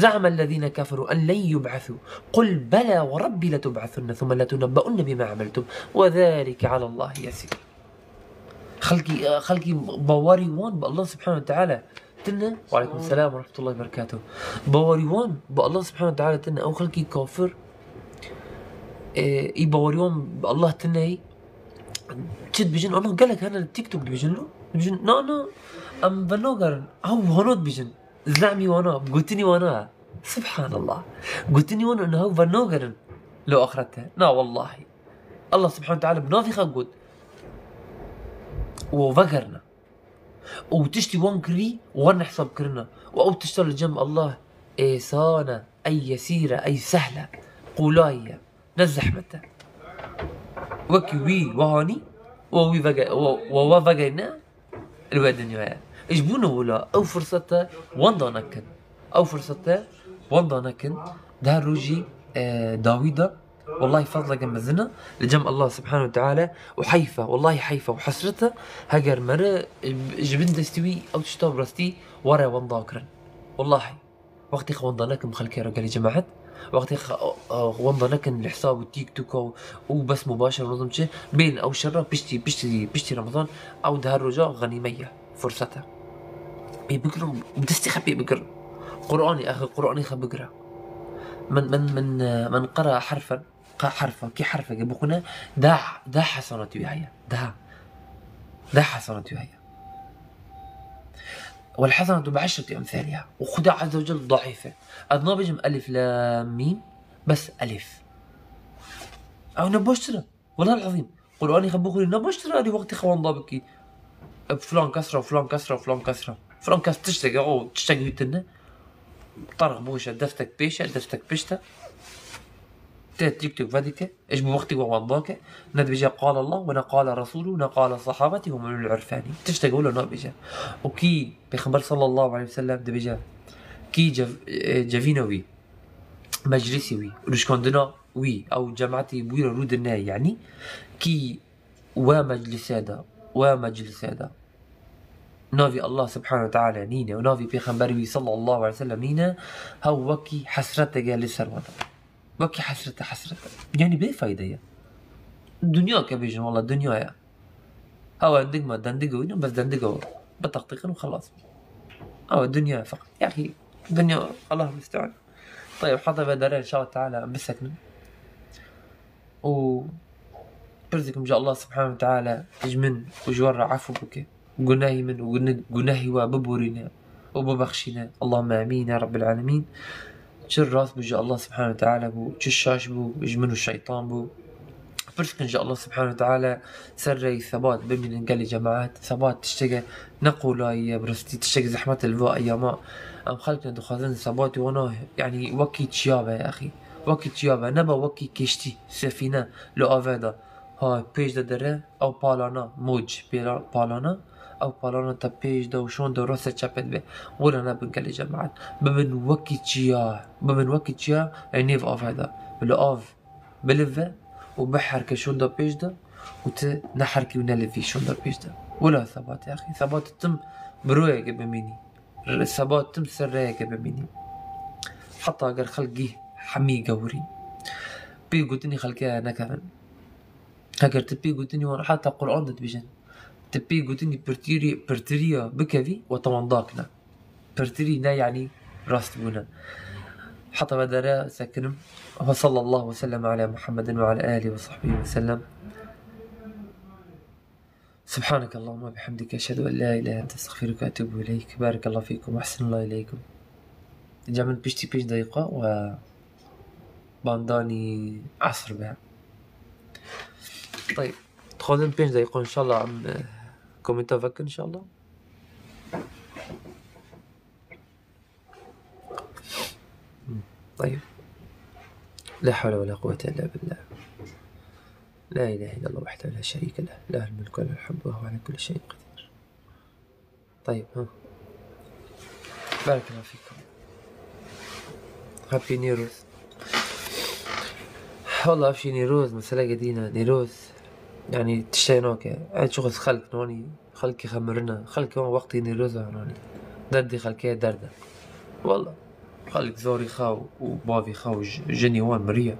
زعم الذين كفروا أن لن يبعثوا. قل بلى وربي لتبعثن ثم لتنبؤن بما عملتم وذلك على الله يسير. Xelkî, xelkî bawerî wan bi Allah Subhanahu ve Teala tine. Ve aleykum selam ve rahmetullahi ve berekatuh. Bawerî wan bi Allah Subhanahu ve Teala tine. Ew xelkî kafir, e, î bawerî wan bi Allah tine. Çi dibêjin? Ana gelek hene li TikTok dibêjin lo. Dibêjin, na, na, em venagerin. Ew hano dibêjin. Zemî wana, gotinî wana. Subhanallah. Gotinî wana, niha venagerin li axirete. Na, wallahi. Allah Subhanahu ve Teala bi navê xwe got. Û vegerine. Û tiştî wan kirî, wan hesab kirine. Û ew tişta li cem Allah êsan e, ey yesîr e, ey sehl e. Qolay e. Ne zehmet e. Wekî wî we hanî, we wî vege-, we, we, we vegerîne, li we dinyaya. Ji bo ne wila ew firsete wenda nekin. Ew firsete wenda nekin. Di her rojî, e, dawî de, wellahî fezleke mezin e li cem Allah Subhanahu ve Teala û heyf e, wellahî heyf e û hesret e, heger meriv, e, ji bin destî wî ew tişta bi rastî were wenda kirin. Wellahî. Wextê xwe wenda nekin bi xelkê re gelê cemaet. Wextê xwe, e, e, wenda nekin li hesab û TikTok û, û bes mubaşir nizim çi. Bên ew şer re piştî, piştî, piştî Remezan ew di her roja xenîme ye, furset e. Pê bigirin, bi destê xwe pê bigirin. Qur'anê, axir Qur'anê xwe bigire. Min, min, min, e, min qera herfen, qe herfa, kê herfeke bixwine, deh, deh hesenat wî heye. Deh. Deh hesenat wî heye. والحسنة بعشرة أمثالها. û Xuda Azze ve Celle daîf e. Ez nabêjim elif, lam, mîm, bes elif. Ew ne baştir e. Wallahî azîm. Qur'anê xwe bixwînî ne baştir e, erê wextê xwe wenda bikî. Bi filan kes re, filan kes re, filan kes re. Filan kes tiştek e, o tiştek wî tune. Terx boş e, destek pêş e, destek pişt e. Tê TikTok vedike. Ji bo wextê we wenda ke, ne dibêje قال الله و نه قال رسوله و نه قال صحابته و من العرفاني. Tiştek wilo nabêje. Û kî Pêxember sallallahu aleyhi ve sellem dibêje, kî cev-, e, cevîna wî, meclisê wî, rûşkandina wî, ew cemaetê wî re rû dine, yanî kî we meclisê de, we meclisê de navê Allah Subhanahu ve Teala nîne û navê Pêxemberê wî sallallahu aleyhi ve sellem nîne, hew wekî hesreteke li ser we de. Wekî hesret e, hesret e. Yanî bê fayde ye. Dinya ke bêjin, wala dinya ye. Hewa endik me, dendik wînin, bes dendik o. Bi teqtîqin û xelas. Hewa dinya ye feqet. Yaxî, dinya, Allah musta'an. Tayeb, heta ve dere, inşallah Teala, em bisekinin. Û pirs dikim ji Allah Subhanahu ve Teala ji min û ji we re efû bike. Gunehî min û gune-, gunehî we biborîne û bibexşîne. Allahümme amîn ya Rabbel alemîn. Çi rast bû ji Allah Subhanahu ve Teala bû, çi şaş bû ji min û şeytan bû. Pirs dikin ji Allah Subhanahu ve Teala ser rêyî sebat bimînin gelê cemaet. Sebat tişteke ne qolayî ye, bi rastî tişteke zehmet e li va eyama. Em xelk ne dixwazin sebatê wana, yanî wekî çiya be axî. Wekî çiya be, nebe wekî keştî, sefîne li avê de. Ha, pêş de dere, ew palana, moc, pêla-, palana, ew palana te pêş de û şonde û rase çepê dibe. Wila nebin gelê cemaet. Bibin wekî çiya, bibin wekî çiya, ê nêv avê de. Li av bilive û biherke şonda pêş de û tu neherkî û nelivî şonda pêş de. Wila sebatê axî. Sebatê tim bi royeke bimînî. Sebat tim ser rêyeke bimînî. Heta eger xelk gî hemî gewirî. Pê gotinî xelkê nekevin. Heger tu pê gotinî wan heta Qur'an de dibêjin. Tu pê gotinî pirtîrî, pirtiriya bikevî we te wan dakine. Pirtirî ne, yanî rast bûne. Heta ve dere sekinim. Ve sallallahu ve sellem ala Muhammedin ve ala alihi ve sahbihi ve sellem. سبحانك اللهم وبحمدك، أشهد أن لا إله إلا أنت، أستغفرك وأتوب إليك. بارك الله فيكم وأحسن الله إليكم. Ca min piştî pênc deqîqa we bandanî esr be. Tayib. Dixwazin pênc deqîqa inşallah em, e, komenta vekin inşallah. طيب. لا حول ولا قوة إلا بالله. لا إله إلا الله وحده لا شريك له، له الملك وله الحمد وهو على كل شيء قدير. طيب، ها. بارك الله فيكم. Happy Newroz. Wala ev jî Newroz, meseleke dîn e. Newroz, yanî tiştê nake. Ev çiqas xelk nanî. Xelkê xwe mirine. Xelkê wan wextê Newroz e nanî. Derdê xelkê derd e. Wala. Xelk zarê xwe û bavê xwe û ji-, jinê wan miriye.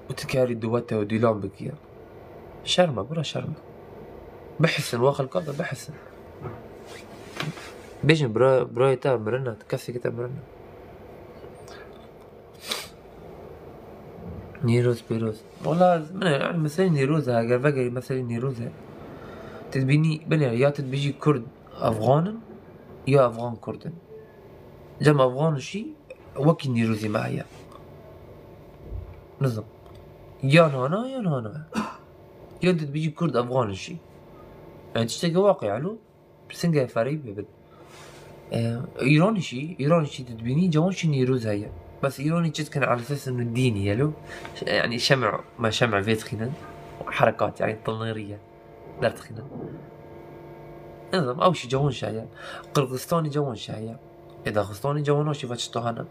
Û tu karî duwete û dîlan bikî ya. Şerm e, bira şerm e. Bihisin, wa xelka de bihisin. Bêjin bira, birayê te mirine, kesekî te mirine. Nîroz pêroz. Wala, min e, yani, meselê Nîroz e, eger vegerî meselê Nîroz e. Tu dibînî, binêre, ya tu dibêjî Kurd Efxan in, ya Efxan Kurd in. Cem Efxan jî wekî Nîrozî me heye. Nizam. Ya nana, ya nana. Ya tu dibêjî Kurd Efxan jî. Yani tiştekî waqî elo. Pirsingê ferî bibin. E, Îranî jî, Îranî jî tu dibînî, cawan jî Nîroz heye. Bes Îranî çi dikin, ala esas inu dînî ye lo. Yani şem'a, me şem'a vê dixînin. Herekat, yani tinêrî ye. Derdixînin. Nizam, ew şî cewon şaye. Qirgizistanî cewon şaye. Ê Daxistanî cewona şî ve çi to hene.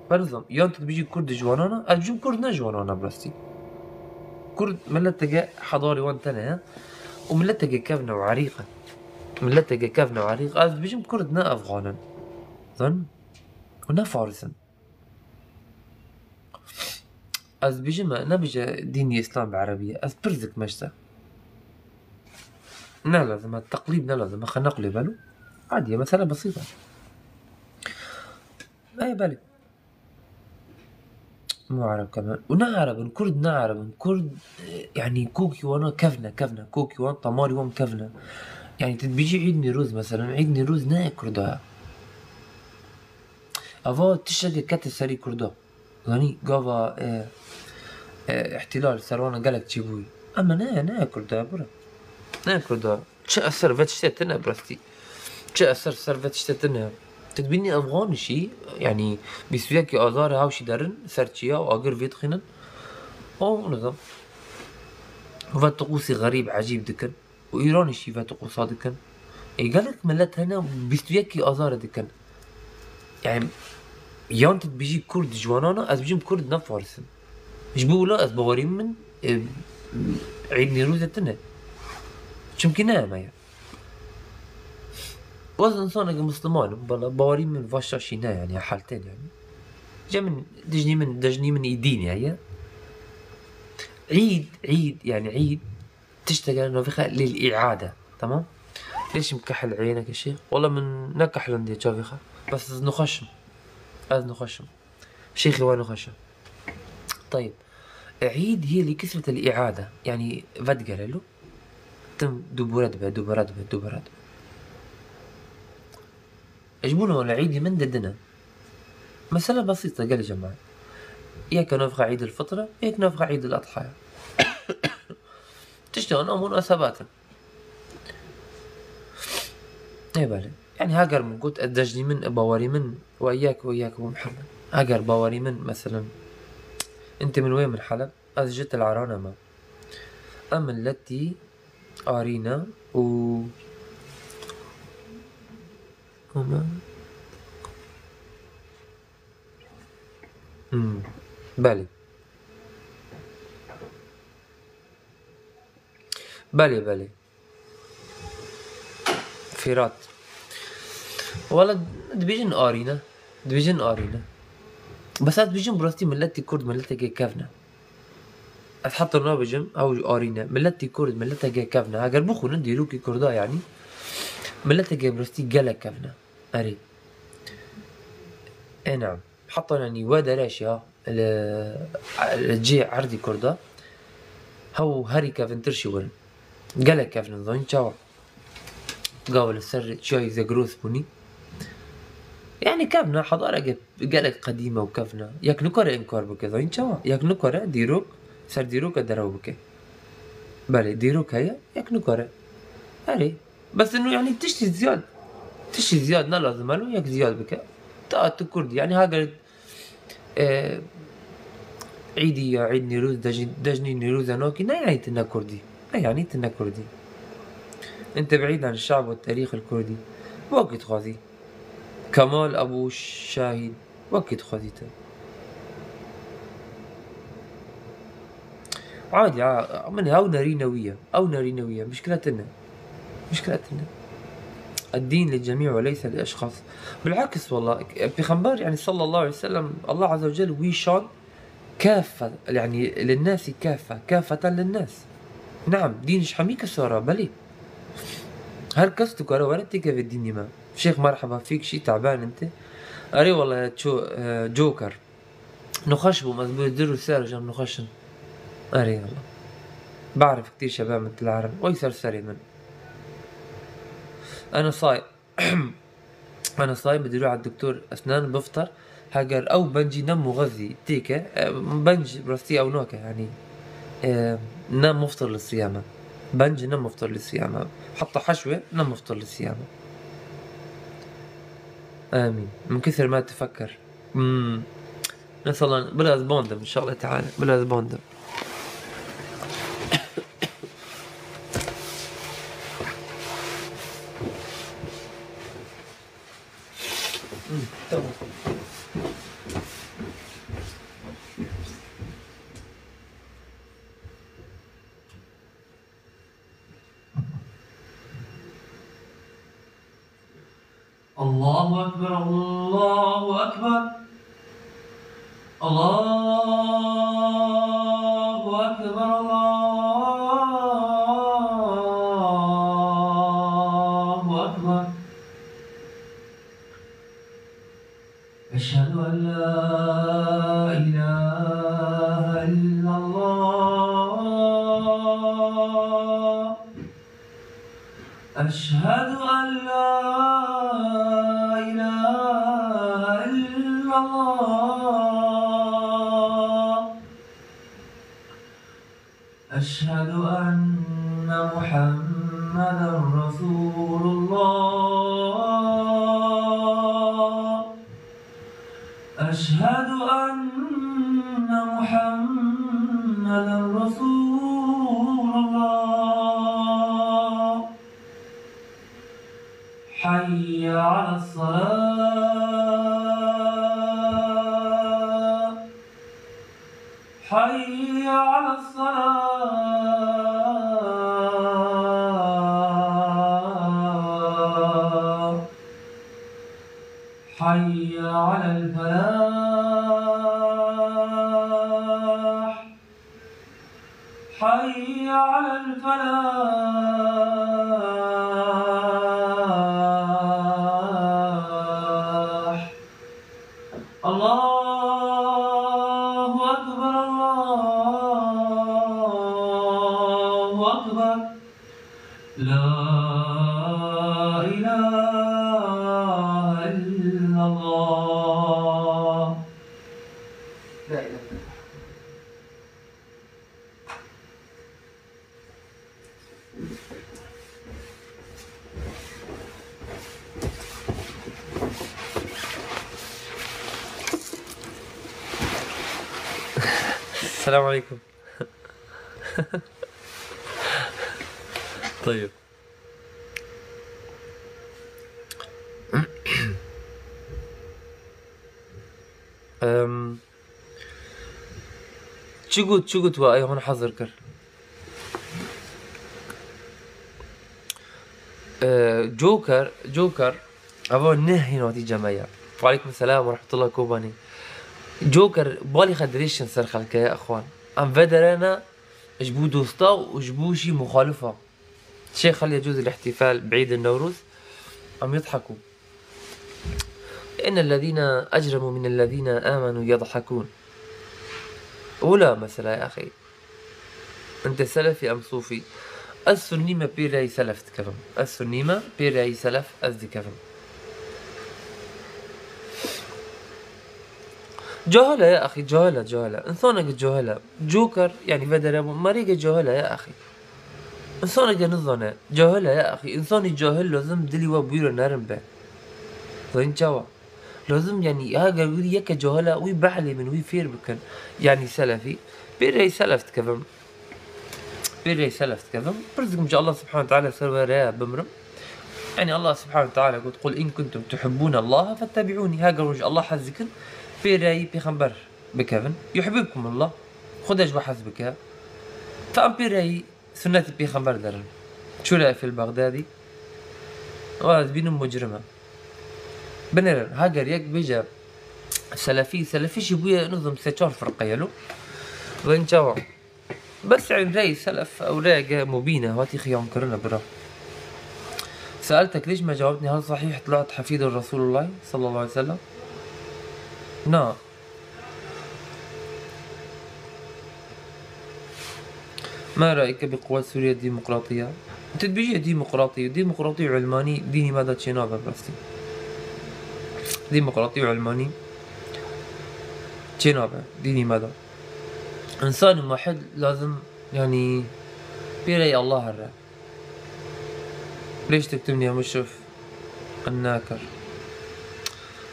Ben nizam, yan tu dibêjî Kurd ji wanan e, ez bijim Kurd ne ji wanan e bi rastî. Kurd mileteke hedarê wan tene ye. Û mileteke kevne û erîq e. Mileteke kevne û erîq e. Ez dibêjim Kurd ne Efxan in. Zan? Û ne Faris in. Ez dibêjim, me nebêje dînî Îslam bi erebî ye. Ez pirs dikim işte. Ne lazim e, teqlîd ne lazim e. Xwe neqlê belo. Adî ye, mesele besît e. Ey, belê. Mû ereb kevin. Û ne ereb in, Kurd ne ereb in. Kurd, e, yanî kokî wan kevne, kevne. Kokî wan, tamarî wan kevne. Yanî tu dibêjî Îd Nîroz, meselen. Îd Nîroz ne Kurda ye. Eva tiştekê kete serî Kurda. Zanî gava, e, e, îhtîlal ser wana gelek çêbûyî. Ema ne, ne Kurda ye, bira. Ne Kurda ye. Çi eser ve tiştê tune bi rastî. Çi eser ser ve tiştê tune. Tu dibînî Efxanî şî, yanî bîst û yekê Azarê hawşî derin, ser çiya û agir vê dixînin. Û nizam. Ve tiqûsî xerîb, ecîb dikin. Û Îranî şî ve tiqûsa dikin. Ê gelek milet hene bîst û yekê Azarê dikin. Yani, yan tu dibêjî Kurd ji wanan e, ez bijim Kurd ne Faris in. Ji bo wilo ez bawerî min, e, Îd Nîrûzê tune. Çimkî ne eme ye. Ez însanekî Misliman im, bala bawerî min vaşa şî ne yani, haltên yani. Je min, dijnî min, dijnî min îdîn ye. Îd, Îd, yani Îd, tişteke navê xwe lil îade. Tamam? Lêşim kehl eynek şêx. Wala min ne kehlendiye çavê xwe. Bes ez nixweş im. Ez nixweş im. Şêxê we nixweş e. Tayib. Îd hî li kisret el îade. Yani vedgere lo. Tim dubure dibe, dubure dibe, dubure dibe. Ji bo wilo li Îdê min didine. Mesele besît e gelê cemaet. Yek navê xwe Îd el Fitr e, yek navê xwe Îd el Adha ye. Tiştê wan a munasebat in. Ê belê. Yani heger min got, ez dejnî min, e bawerî min, we yek, we yek, we Mihemed. Heger bawerî min, meselen, intê min wê min Heleb, ez ji Til Eran me. Em miletî arîne û, ama, hmm, belê. Belê, belê. Fîrat. Wala dibêjin arîne. Dibêjin arîne. Bes ez dibêjim bi rastî miletî Kurd miletekê kevn e. Ez heta nabêjim ew arîne. Miletî Kurd miletekê kevn e. Heger bixwînin dîrokî Kurda yanî, miletekê bi rastî gelek kevn e. Erê. Ê neam. Heta yanî we dereş ya li, li cihê erdî Kurda. Hew herî kevintir jî win. Gelek kevn in, zanî çawa? Gava li ser çiyayê Zegros bûnî. Yani kevn e, hedareke gelek qedîm e û kevn e. Yek nikare înkar bike, zanî çawa? Yek nikare dîrok, ser dîroke derew bike. Belê, dîrok heye, yek nikare. Erê. Bes ino yani tiştî ziyad, tiştî ziyad ne lazim e lo, yek ziyad bike. Ta tu Kurd, yani heger, e, Îdî ya Îd Nîrûz, dej-, dejnî Nîrûz e nakî, ne yani tu ne Kurdî. Ne yani tu ne Kurdî. Ente bîdan şab û tarîx el Kurdî. Wekî dixwazî. Kemal Ebû Şahîd. Wekî dixwazî tu. Adî, a, min ew nerîne wî ye. Ew nerîne wî ye. Mişkile tune. Mişkile tune. Eddîn li cemî ve leyse li eşxas. Bil'aks walla, Pêxember, yani sallallahu aleyhi ve sellem, Allah azze ve celle wî şan kaffe, yani linnasî kaffe, kaffeten linnas. Neam, dîn ji hemî kesa re, belê. Her kes dikare were têkeve dînî me. Şêx merheba fîk şî taban inte. Erê walla ço, e, Joker. Nixweş bûm, ez bû dir û ser jem nixweş in. Erê Allah. Barif ktî şebe min tilarin. Oy ser serê min. Ana say. Ana say bi dîroa doktor Esnan biftar. Heger ew bencî ne muxezî têke, e, benc rastî ew nake, yani, e, ne muftir li siyame. Benc ne muftir li siyame. Hatta heşwê ne muftir li siyame. Amîn. Min kesir ma tefekker. Hmm. Mesela, biraz bandım, inşallah Teala. Biraz bandım. الله أكبر، الله أكبر. الله أكبر، الله أكبر. أشهد أن لا إله إلا الله. أشهد أن لا إله إلا الله. أشهد أن محمدا رسول الله. أشهد أن محمدا رسول الله. حي على الصلاة. حي على الصلاة. حي على الفلاح. حي على الفلاح. الله أكبر، الله أكبر. لا إله إلا الله. لا إله إلا الله. السلام عليكم. طيب. أم، çi got, çi got we, ay hûn hazir kir. Ee, Joker, Joker, ava neh hîn hatî cem me ya. Weleykum selam we rahmetullah Kobanî. Joker, balî xwe dirêj çin ser xelke ya, exwan. Em vederene ji bo dosta û ji bo jî muxalifa. Şêx hel yecûz el-îhtîfal bi Îd el-Newroz, em yedhekû. إن الذين أجرموا من الذين آمنوا يضحكون. Wila mesela ya axî. Ente selefî em sufî? Ez sunnî me, pê reyî selef dikevim. Ez sunnî me, pê reyî selef ez dikevim. Cahil e ya axî, cahil e, cahil e. Însaneke cahil e. Joker, yanî vedere bû, merîke cahil e ya axî. Însaneke nizane, cahil e ya axî. Însanî cahil lazim dilî we bûyre nerim be. Zanî çawa? Lazim, yanî, heger wî yeke cahil e, wî behlê min, wî fêr bikin. Yanî selefî. Pê reyî selef dikevim. Pê reyî selef dikevim. Pirs dikim ji Allah subhanahu teala ser we re bimrim. Yanî Allah subhanahu teala got, "قل إن كنتم تحبون الله فاتبعوني." Heger hûn ji Allah hez dikin, pê reyî pêxember bikevin. "يحببكم الله." Xwedê ji we hez bike. Tam pê reyî sunnetî pêxember derin. Çûle fil Bexdadî. Wa ez bînim mucrim e. Binêrin, heger yek bêje selefî, selefî jî bûye nizim sê çar firqe ye lo. Zanî çawa? Bes, yanî, rey selef ew reyeke mubîn e, hatî xiyamkirin e, bira. سألتك ليش ما جاوبتني هل صحيح طلعت حفيد رسول الله صلى الله عليه وسلم؟ Na. ما رأيك بقوات سوريا الديمقراطية؟ Tu dibêjî demokratî, demokratî û ilmanî dînî me de çênabe, bi rastî. Demokratî û ilmanî çênabe dînî me de. Însanî muwehhid lazim, yanî, pê reyî Allah here. Lêş diktim niye muşrif qin nakir.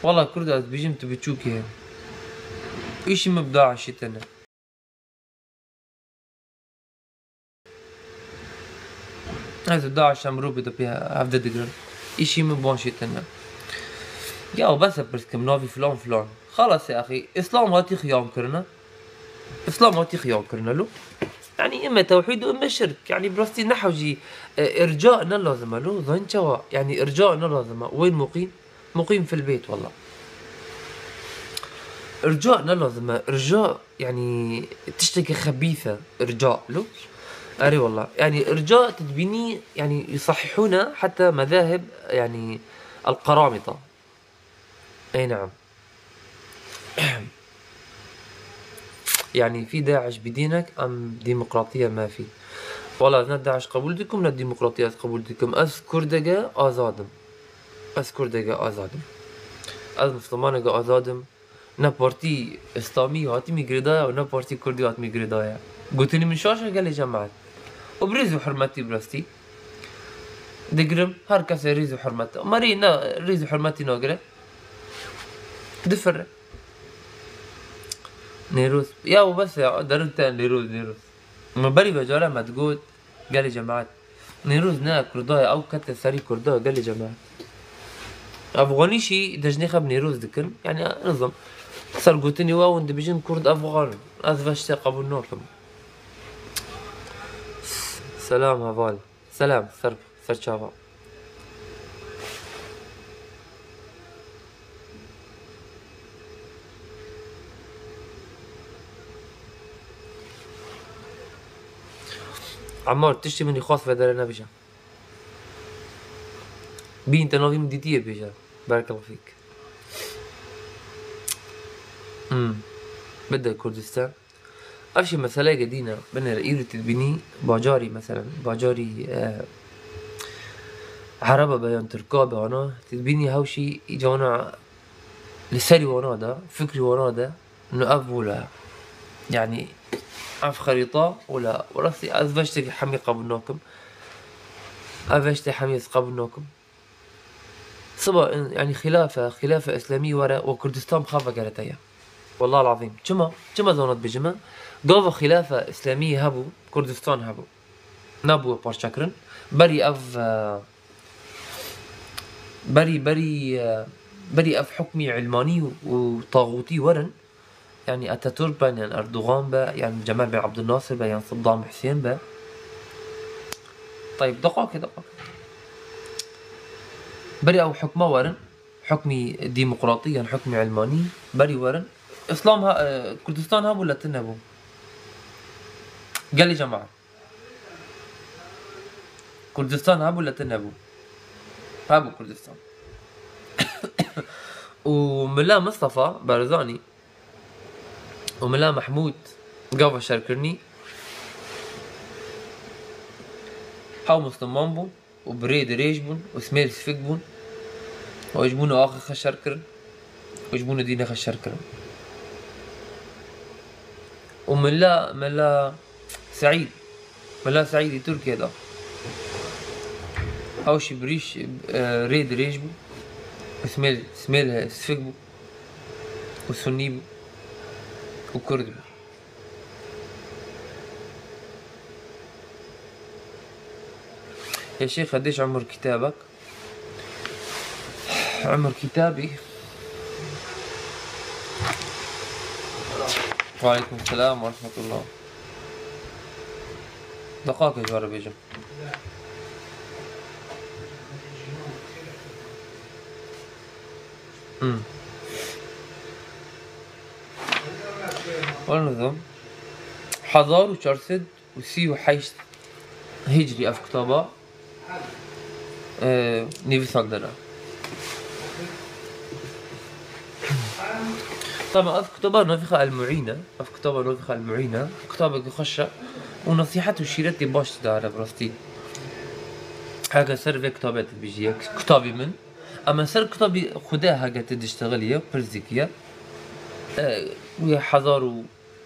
Wala Kurd, ez dibêjim tu biçûk î. Îşî min bi DAIŞê tine. Ez û DAIŞ em rû bi dipê hevde digirin. Îşî min bi wan jî tine. Ya bes e pirs kim navî filan filan. Xelas e axî. Îslam hatî xiyam kirine. Îslam hatî xiyam kirine lo. Yanî îmme tewhîd û îmme şirk. Yanî bi rastî nehewcî, e, irca ne lazim e lo. Zanî çawa? Yanî irca ne lazim e. Wên muqîn. مقيم في البيت والله. إرجاء ne lazim e. إرجاء يعني تشتكي خبيثة. إرجاء لو. أري والله. يعني إرجاء تدبيني يعني يصححون حتى مذاهب يعني القرامطة. أي نعم. يعني في داعش بدينك أم ديمقراطية ما في؟ والله ne DAIŞ qebûl dikim, ne demokratiyet qebûl dikim. Ez Kurdeke azad im. Ez Kurdeke azad im. Ez Mislimaneke azad im. Ne partî îslamî hatî min girêdaya û ne partî kurdî hatî min girêdaya. Gotinê min şaş e gelê cemaet. Û bi rêz û hurmetî bi rastî digirim. Her kesê rêz û hurmet. Merî ne rêz û hurmetî nagire. Difire. Nêroz. Ya û bes ya, derin te Nêroz, Nêroz. Me berî vecare me digot, gelê cemaet. Nêroz ne Kurda ye, ew kete serî Kurda, gelê cemaet. Efxanî jî dejnê xwe bi Nêroz dikin. Yani, nizam. Ser gotinê we hûn dibêjin Kurd Efxan in. Ez veştê qebûl nakim. Selam heval. Selam, ser, ser çava. Ammar, tiştê min î xas vedere nebêje. Bîn te navî min dîtiyê bêje. Berekela fîk. Hmm. Bide Kurdistan. Ev jî meseleyeke dîn e. Binêre îro tu dibînî bajarî, meselen, bajarî, e, Ereba be yan Tirka be ana, tu dibînî hewşî îca wana li serî wana de, fikrî wana de, nu ev wila. Yani, ev xerîta wila. Welastî ez veştekî hemî qebûl nakim. Ev veştê hemî ez qebûl nakim. Siba, yani, xilafe, xilafe îslamî were û Kurdistan bi xwe vegere te ye. Wallahil azîm. Çima? Çima zana dibêjim e? Gava xilafe îslamî hebû, Kurdistan hebû. Nebû parçekirin. Berî ev, e, berî, berî, e, berî ev hukmî ilmanî û taxûtî werin, yani Atatürk be, yani Erdogan be, yani Cemal bin Abdülnasir be, yani Saddam Hüseyin be. Tayyip, deqakê, deqakê. Berî ew hukma werin, hukmî demokratî, yani hukmî ilmanî, berî werin. Îslam ha, e, Kurdistan hebû, le tune bû. Gelê cemaet. Kurdistan hebû, le tune bû. Hebû Kurdistan. Û Mila Mustafa Barzanî û Mila Mehmûd gava şerkirinî hew Misliman bûn û bi rê dirêj bûn û smêl sifik bûn û ji bo axê xwe şer kirin û ji bo dînê xwe şer kirin. Û Mela, Mela Seîd, Mela Seîdî Tirkiye de. Ew jî bi rîş, e, rê dirêj bû. Û smêl, smêl sifik bû. Û Sunnî bû. Û Kurd bû. Ya Şêx, dêş Umur kitabek. Umur kitabî. Ve aleykum selam ve rahmetullah. Deqakê ji we re bêjim. Hmm. Wala nizam. Hezar û çar sed û sî û heşt Hicrî ev kitaba, e, nivîsandine. Tabi ev kitaba navî xwe El Muîn e. Ev kitaba navî xwe El Muîn e. Kitabeke xweş e. Û nesîhet û şîretê baş tida here bi rastî. Heke ser vê kitabê tu dibêjî yek kitabî min. Ama ser kitabî Xwedê heke tu diştexilî ye, pirsîkî ye. E, wê hezar û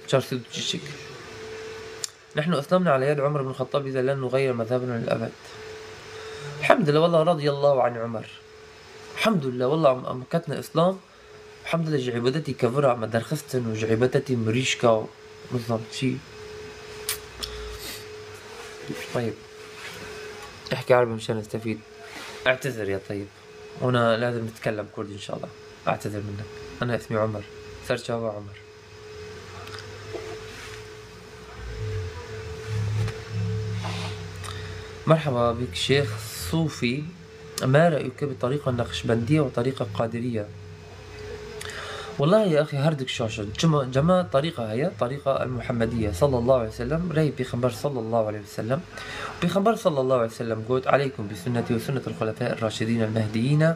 çar sed û çîçik. نحن أسلمنا على يد عمر بن الخطاب إذا لن نغير مذهبنا للأبد. الحمد لله والله رضي الله عن عمر. الحمد لله والله em, em ketine Îslam. الحمد لله ji îbadetî kevira me derxistin û ji îbadetî mirîşka û nizam çi. طيب. احكي عربي مشان نستفيد. اعتذر يا طيب. هنا لازم نتكلم كردي إن شاء الله. اعتذر منك. أنا اسمي عمر. Ser çava Umar. مرحبا بك شيخ صوفي. ما رأيك بطريقة نقشبندية وطريقة قادرية؟ والله يا أخي، هەردووک şaş in. Çima? Cema tariqa heye, tariqa el-Muhammediye, sallallahu aleyhi ve sellem, rêyê Pêxember sallallahu aleyhi ve sellem. Pêxember sallallahu aleyhi ve sellem got: "Aleykum bi sünneti ve sünnetil hulefâ er-raşidîn el-mehdiyîne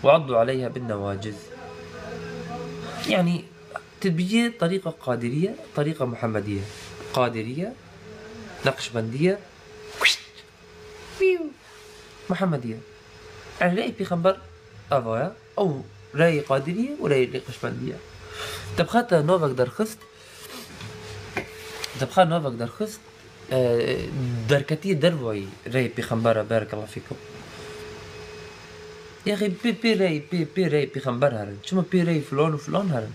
ve addu aleyha bin newaciz." Yani, tu dibêjî tariqa qadiriye, tariqa Muhammediye. Qadiriye, Naqşbendiye, Muhammediye. Yani rêyê Pêxember ava ye. Ew rêyê Qadiriyê û rêyê Naqşbendiye. Te bi xwe te navek derxist. Te bi xwe navek derxist. E, derketiyê dervayî rêyê Pêxember e, berekallah fîkum. Yaxî pê, pê rêyê, pê, pê rêyê Pêxember herin. Çima pê rêyê filan û filan herin?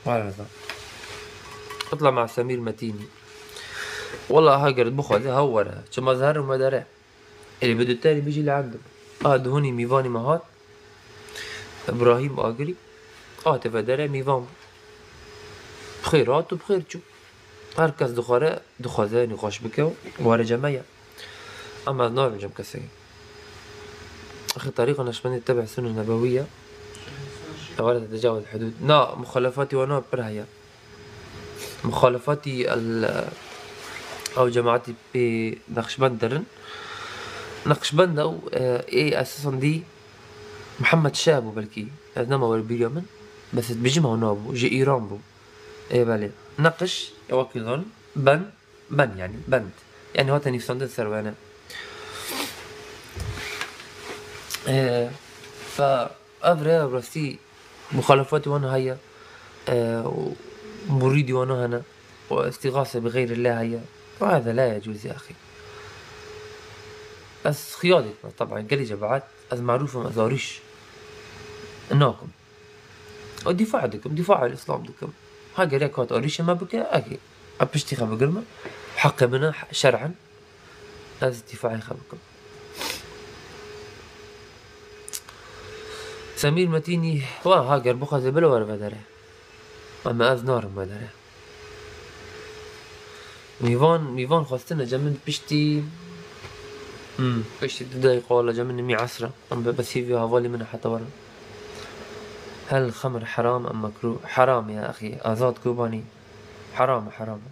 Wala reza. Itla ma Semîr Metînî. Wala ha ger bixwaze ha were. Çima ez herim me dere. Erê bi du tenî bijî li endim. A duhunî mîvanî me hat. Îbrahîm Agirî. A te vedere mîvan bû. Bi xêr hat û bi xêr çû. Her kes dixware, dixwaze nîqaş bike û were cem me ye. Ama ez nabim cem kesê. Axir tariqa Naqşbendî tebî sünne nebewî ye. Ewele tecawuz hudud. Na, muxalefatî wana pir heye. Muxalefatî el, ew cemaetî pê Naqşbend derin. Naqşbend ew, e, ê esasan dî Mihemed Şah bû belkî. Ez nema wer bîriya min. Bes ez dibêjim ew nabû. Ji Îran bû. Ê belê. Neqş, e, wekî zon, ben, ben yani, bend. Yani hate nivîsandin ser wene. E, fe, ev rê rastî muxalefatî wan heye, e, û murîdî wan hene, û îstîxase bi xeyrî lê heye. Û hada la yecûz ya axî. Ez xiya dikim, taban, gelî cemaet, ez marûf im, ez arîş nakim. Û dîfa dikim, dîfa el-Îslam dikim. Ha gerek hat arîşê me bike, eke. Ez piştî xwe bigirme, heqê min e, şer'en. Ez dîfaê xwe bikim. Semîr Metînî, wa ha ger bixwaze bila were vedere. Ama ez narim vedere. Mîvan, mîvan xwestine cem min piştî, hmm, piştî du deqîqa wala cem min nimî esra. Em be, bes hîvî hevalî min e heta were. Hel xemr heram em mekrûh? Heram ya axî, Azad Kobanî. Heram e, heram e.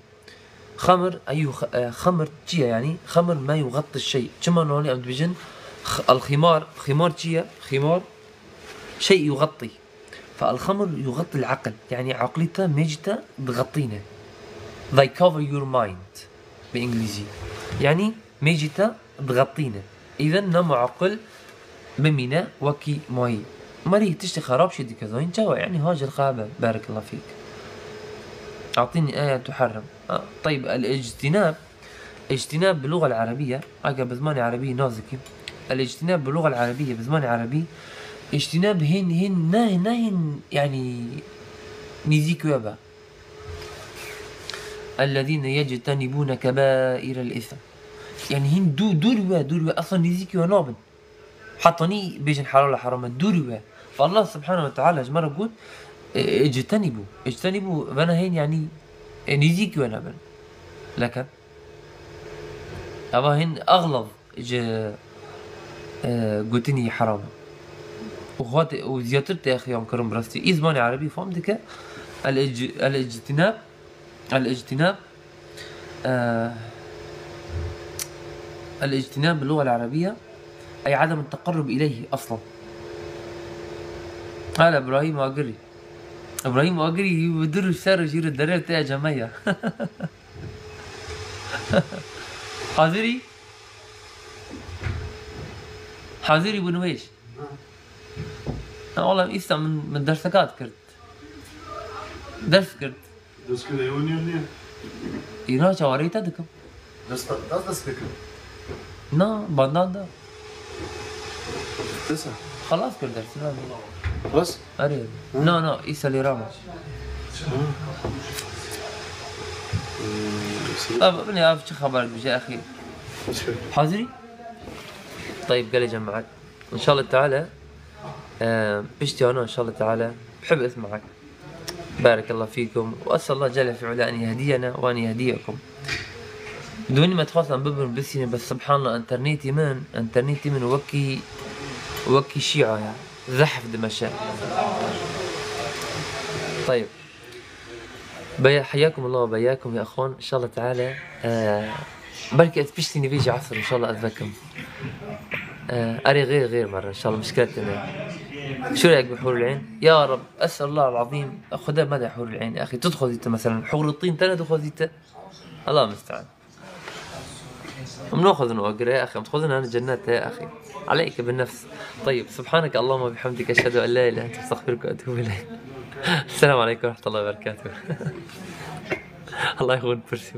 Xemr, eyû x-, e, xemr çi ye yani? Xemr ma yuxatti şey. Çima nalê em dibêjin x-, el-ximar, ximar çi ye? Ximar şey yuxatti. Fe el-xemr yuxatti el-aql. Yani aqlî te, mêcî te dixettîne. They cover your mind. Bi îngilîzî. Yani mêcî te dixettîne. Îzen ne muaqil bimîne wekî mayî. Merî tiştê xerab şê dike zayîn çawa? Yani hacir xabe. Berekallah fîk. Atînî eye tuherrim. Ha, teyb, el-ictinab. Ictinab bi luga el-erebî ye. Eke bi zimanê erebî nazikî. El-ictinab bi luga el-erebî ye, bi zimanê erebî. Ictinab hîn, hîn, ne, ne hîn, yani nîzîk we be. Ellezîne yectenibûne kebâîrel îsm. Yani hîn dû-, dûr we, dûr we, esla nîzîkî we nabin. Heta nî bêjin helal e, heram e, dûr we. Fe Allah subhanehu ve teala ji me re got, e, ictenibû. Ictenibû vena hîn yani, e, nîzîkî we nebin. Leke. Eva hîn axlaz ji, e, gotinî heram e. Û xwe tê, û ziyadtir tê xiyan kirin bi rastî. Î zimanê erebî fam dike. El-ic-, el-ictinab, el-ictinab, e, el-ictinab bi luga el-erebîye, ey adem teqerrub ileyhi aslan. Hala Ibrahîm Agirî. Ibrahîm Agirî bi du roj ser jî re derê te ceme ya. Hazirî? Hazirî bû nûêş. Ha, oğlum, îsta min, min derseka dikirt. Ders dikirt. Ders kir, ew niye, niye? Îna çawarê te dikim. Ders, ders, ders dikim. Na, bandan da. Desa. Xelas kir dersî, na. Xelas? Erê. Hı? Na, na, îsa lê rama. Hı. Hı, desa. Abi, ne, abi, çi xeber bije, axî? Desa. Hazirî? Tayib, gelê cemaat. İnşallah Teala, e, piştî ana, inşallah Teala, bihib ismaak. بارك الله فيكم، وأسأل الله جل في علاه أن يهدينا وأن يهديكم. Dûnî me dixwest em bibin bisînin, bes subhanallah, internetî min, internetî min wekî, wekî şîa ye. Zehf dimeşe. Tayib. Beya-, heyyakumullah ve beyyakum ya exwan. İnşallah Teala, e, belkî ez piştî nîvê jî esr, inşallah ez vekim. E, erê, xêr, xêr merre, inşallah mişkilet tine. Şuraya bir hurul ayn. Ya Rab, es'alullah al-azîm, Xuda me de hurul ayn. Ya axî, tu dixwazî te, mesela, hurul tîn te ne dixwazî te? Allah musta'an. Em naxwazin agir, ya axî, em dixwazin hene cennet, ya axî. Aleyke bin nefs. Tayyib, subhaneke Allahumma bihamdike, eşhedü en la ilahe ente, estağfiruke ve etûbü ileyk. Selamun aleykum ve rahmetullahi ve berekatuhu. Allah yexwin pirsî.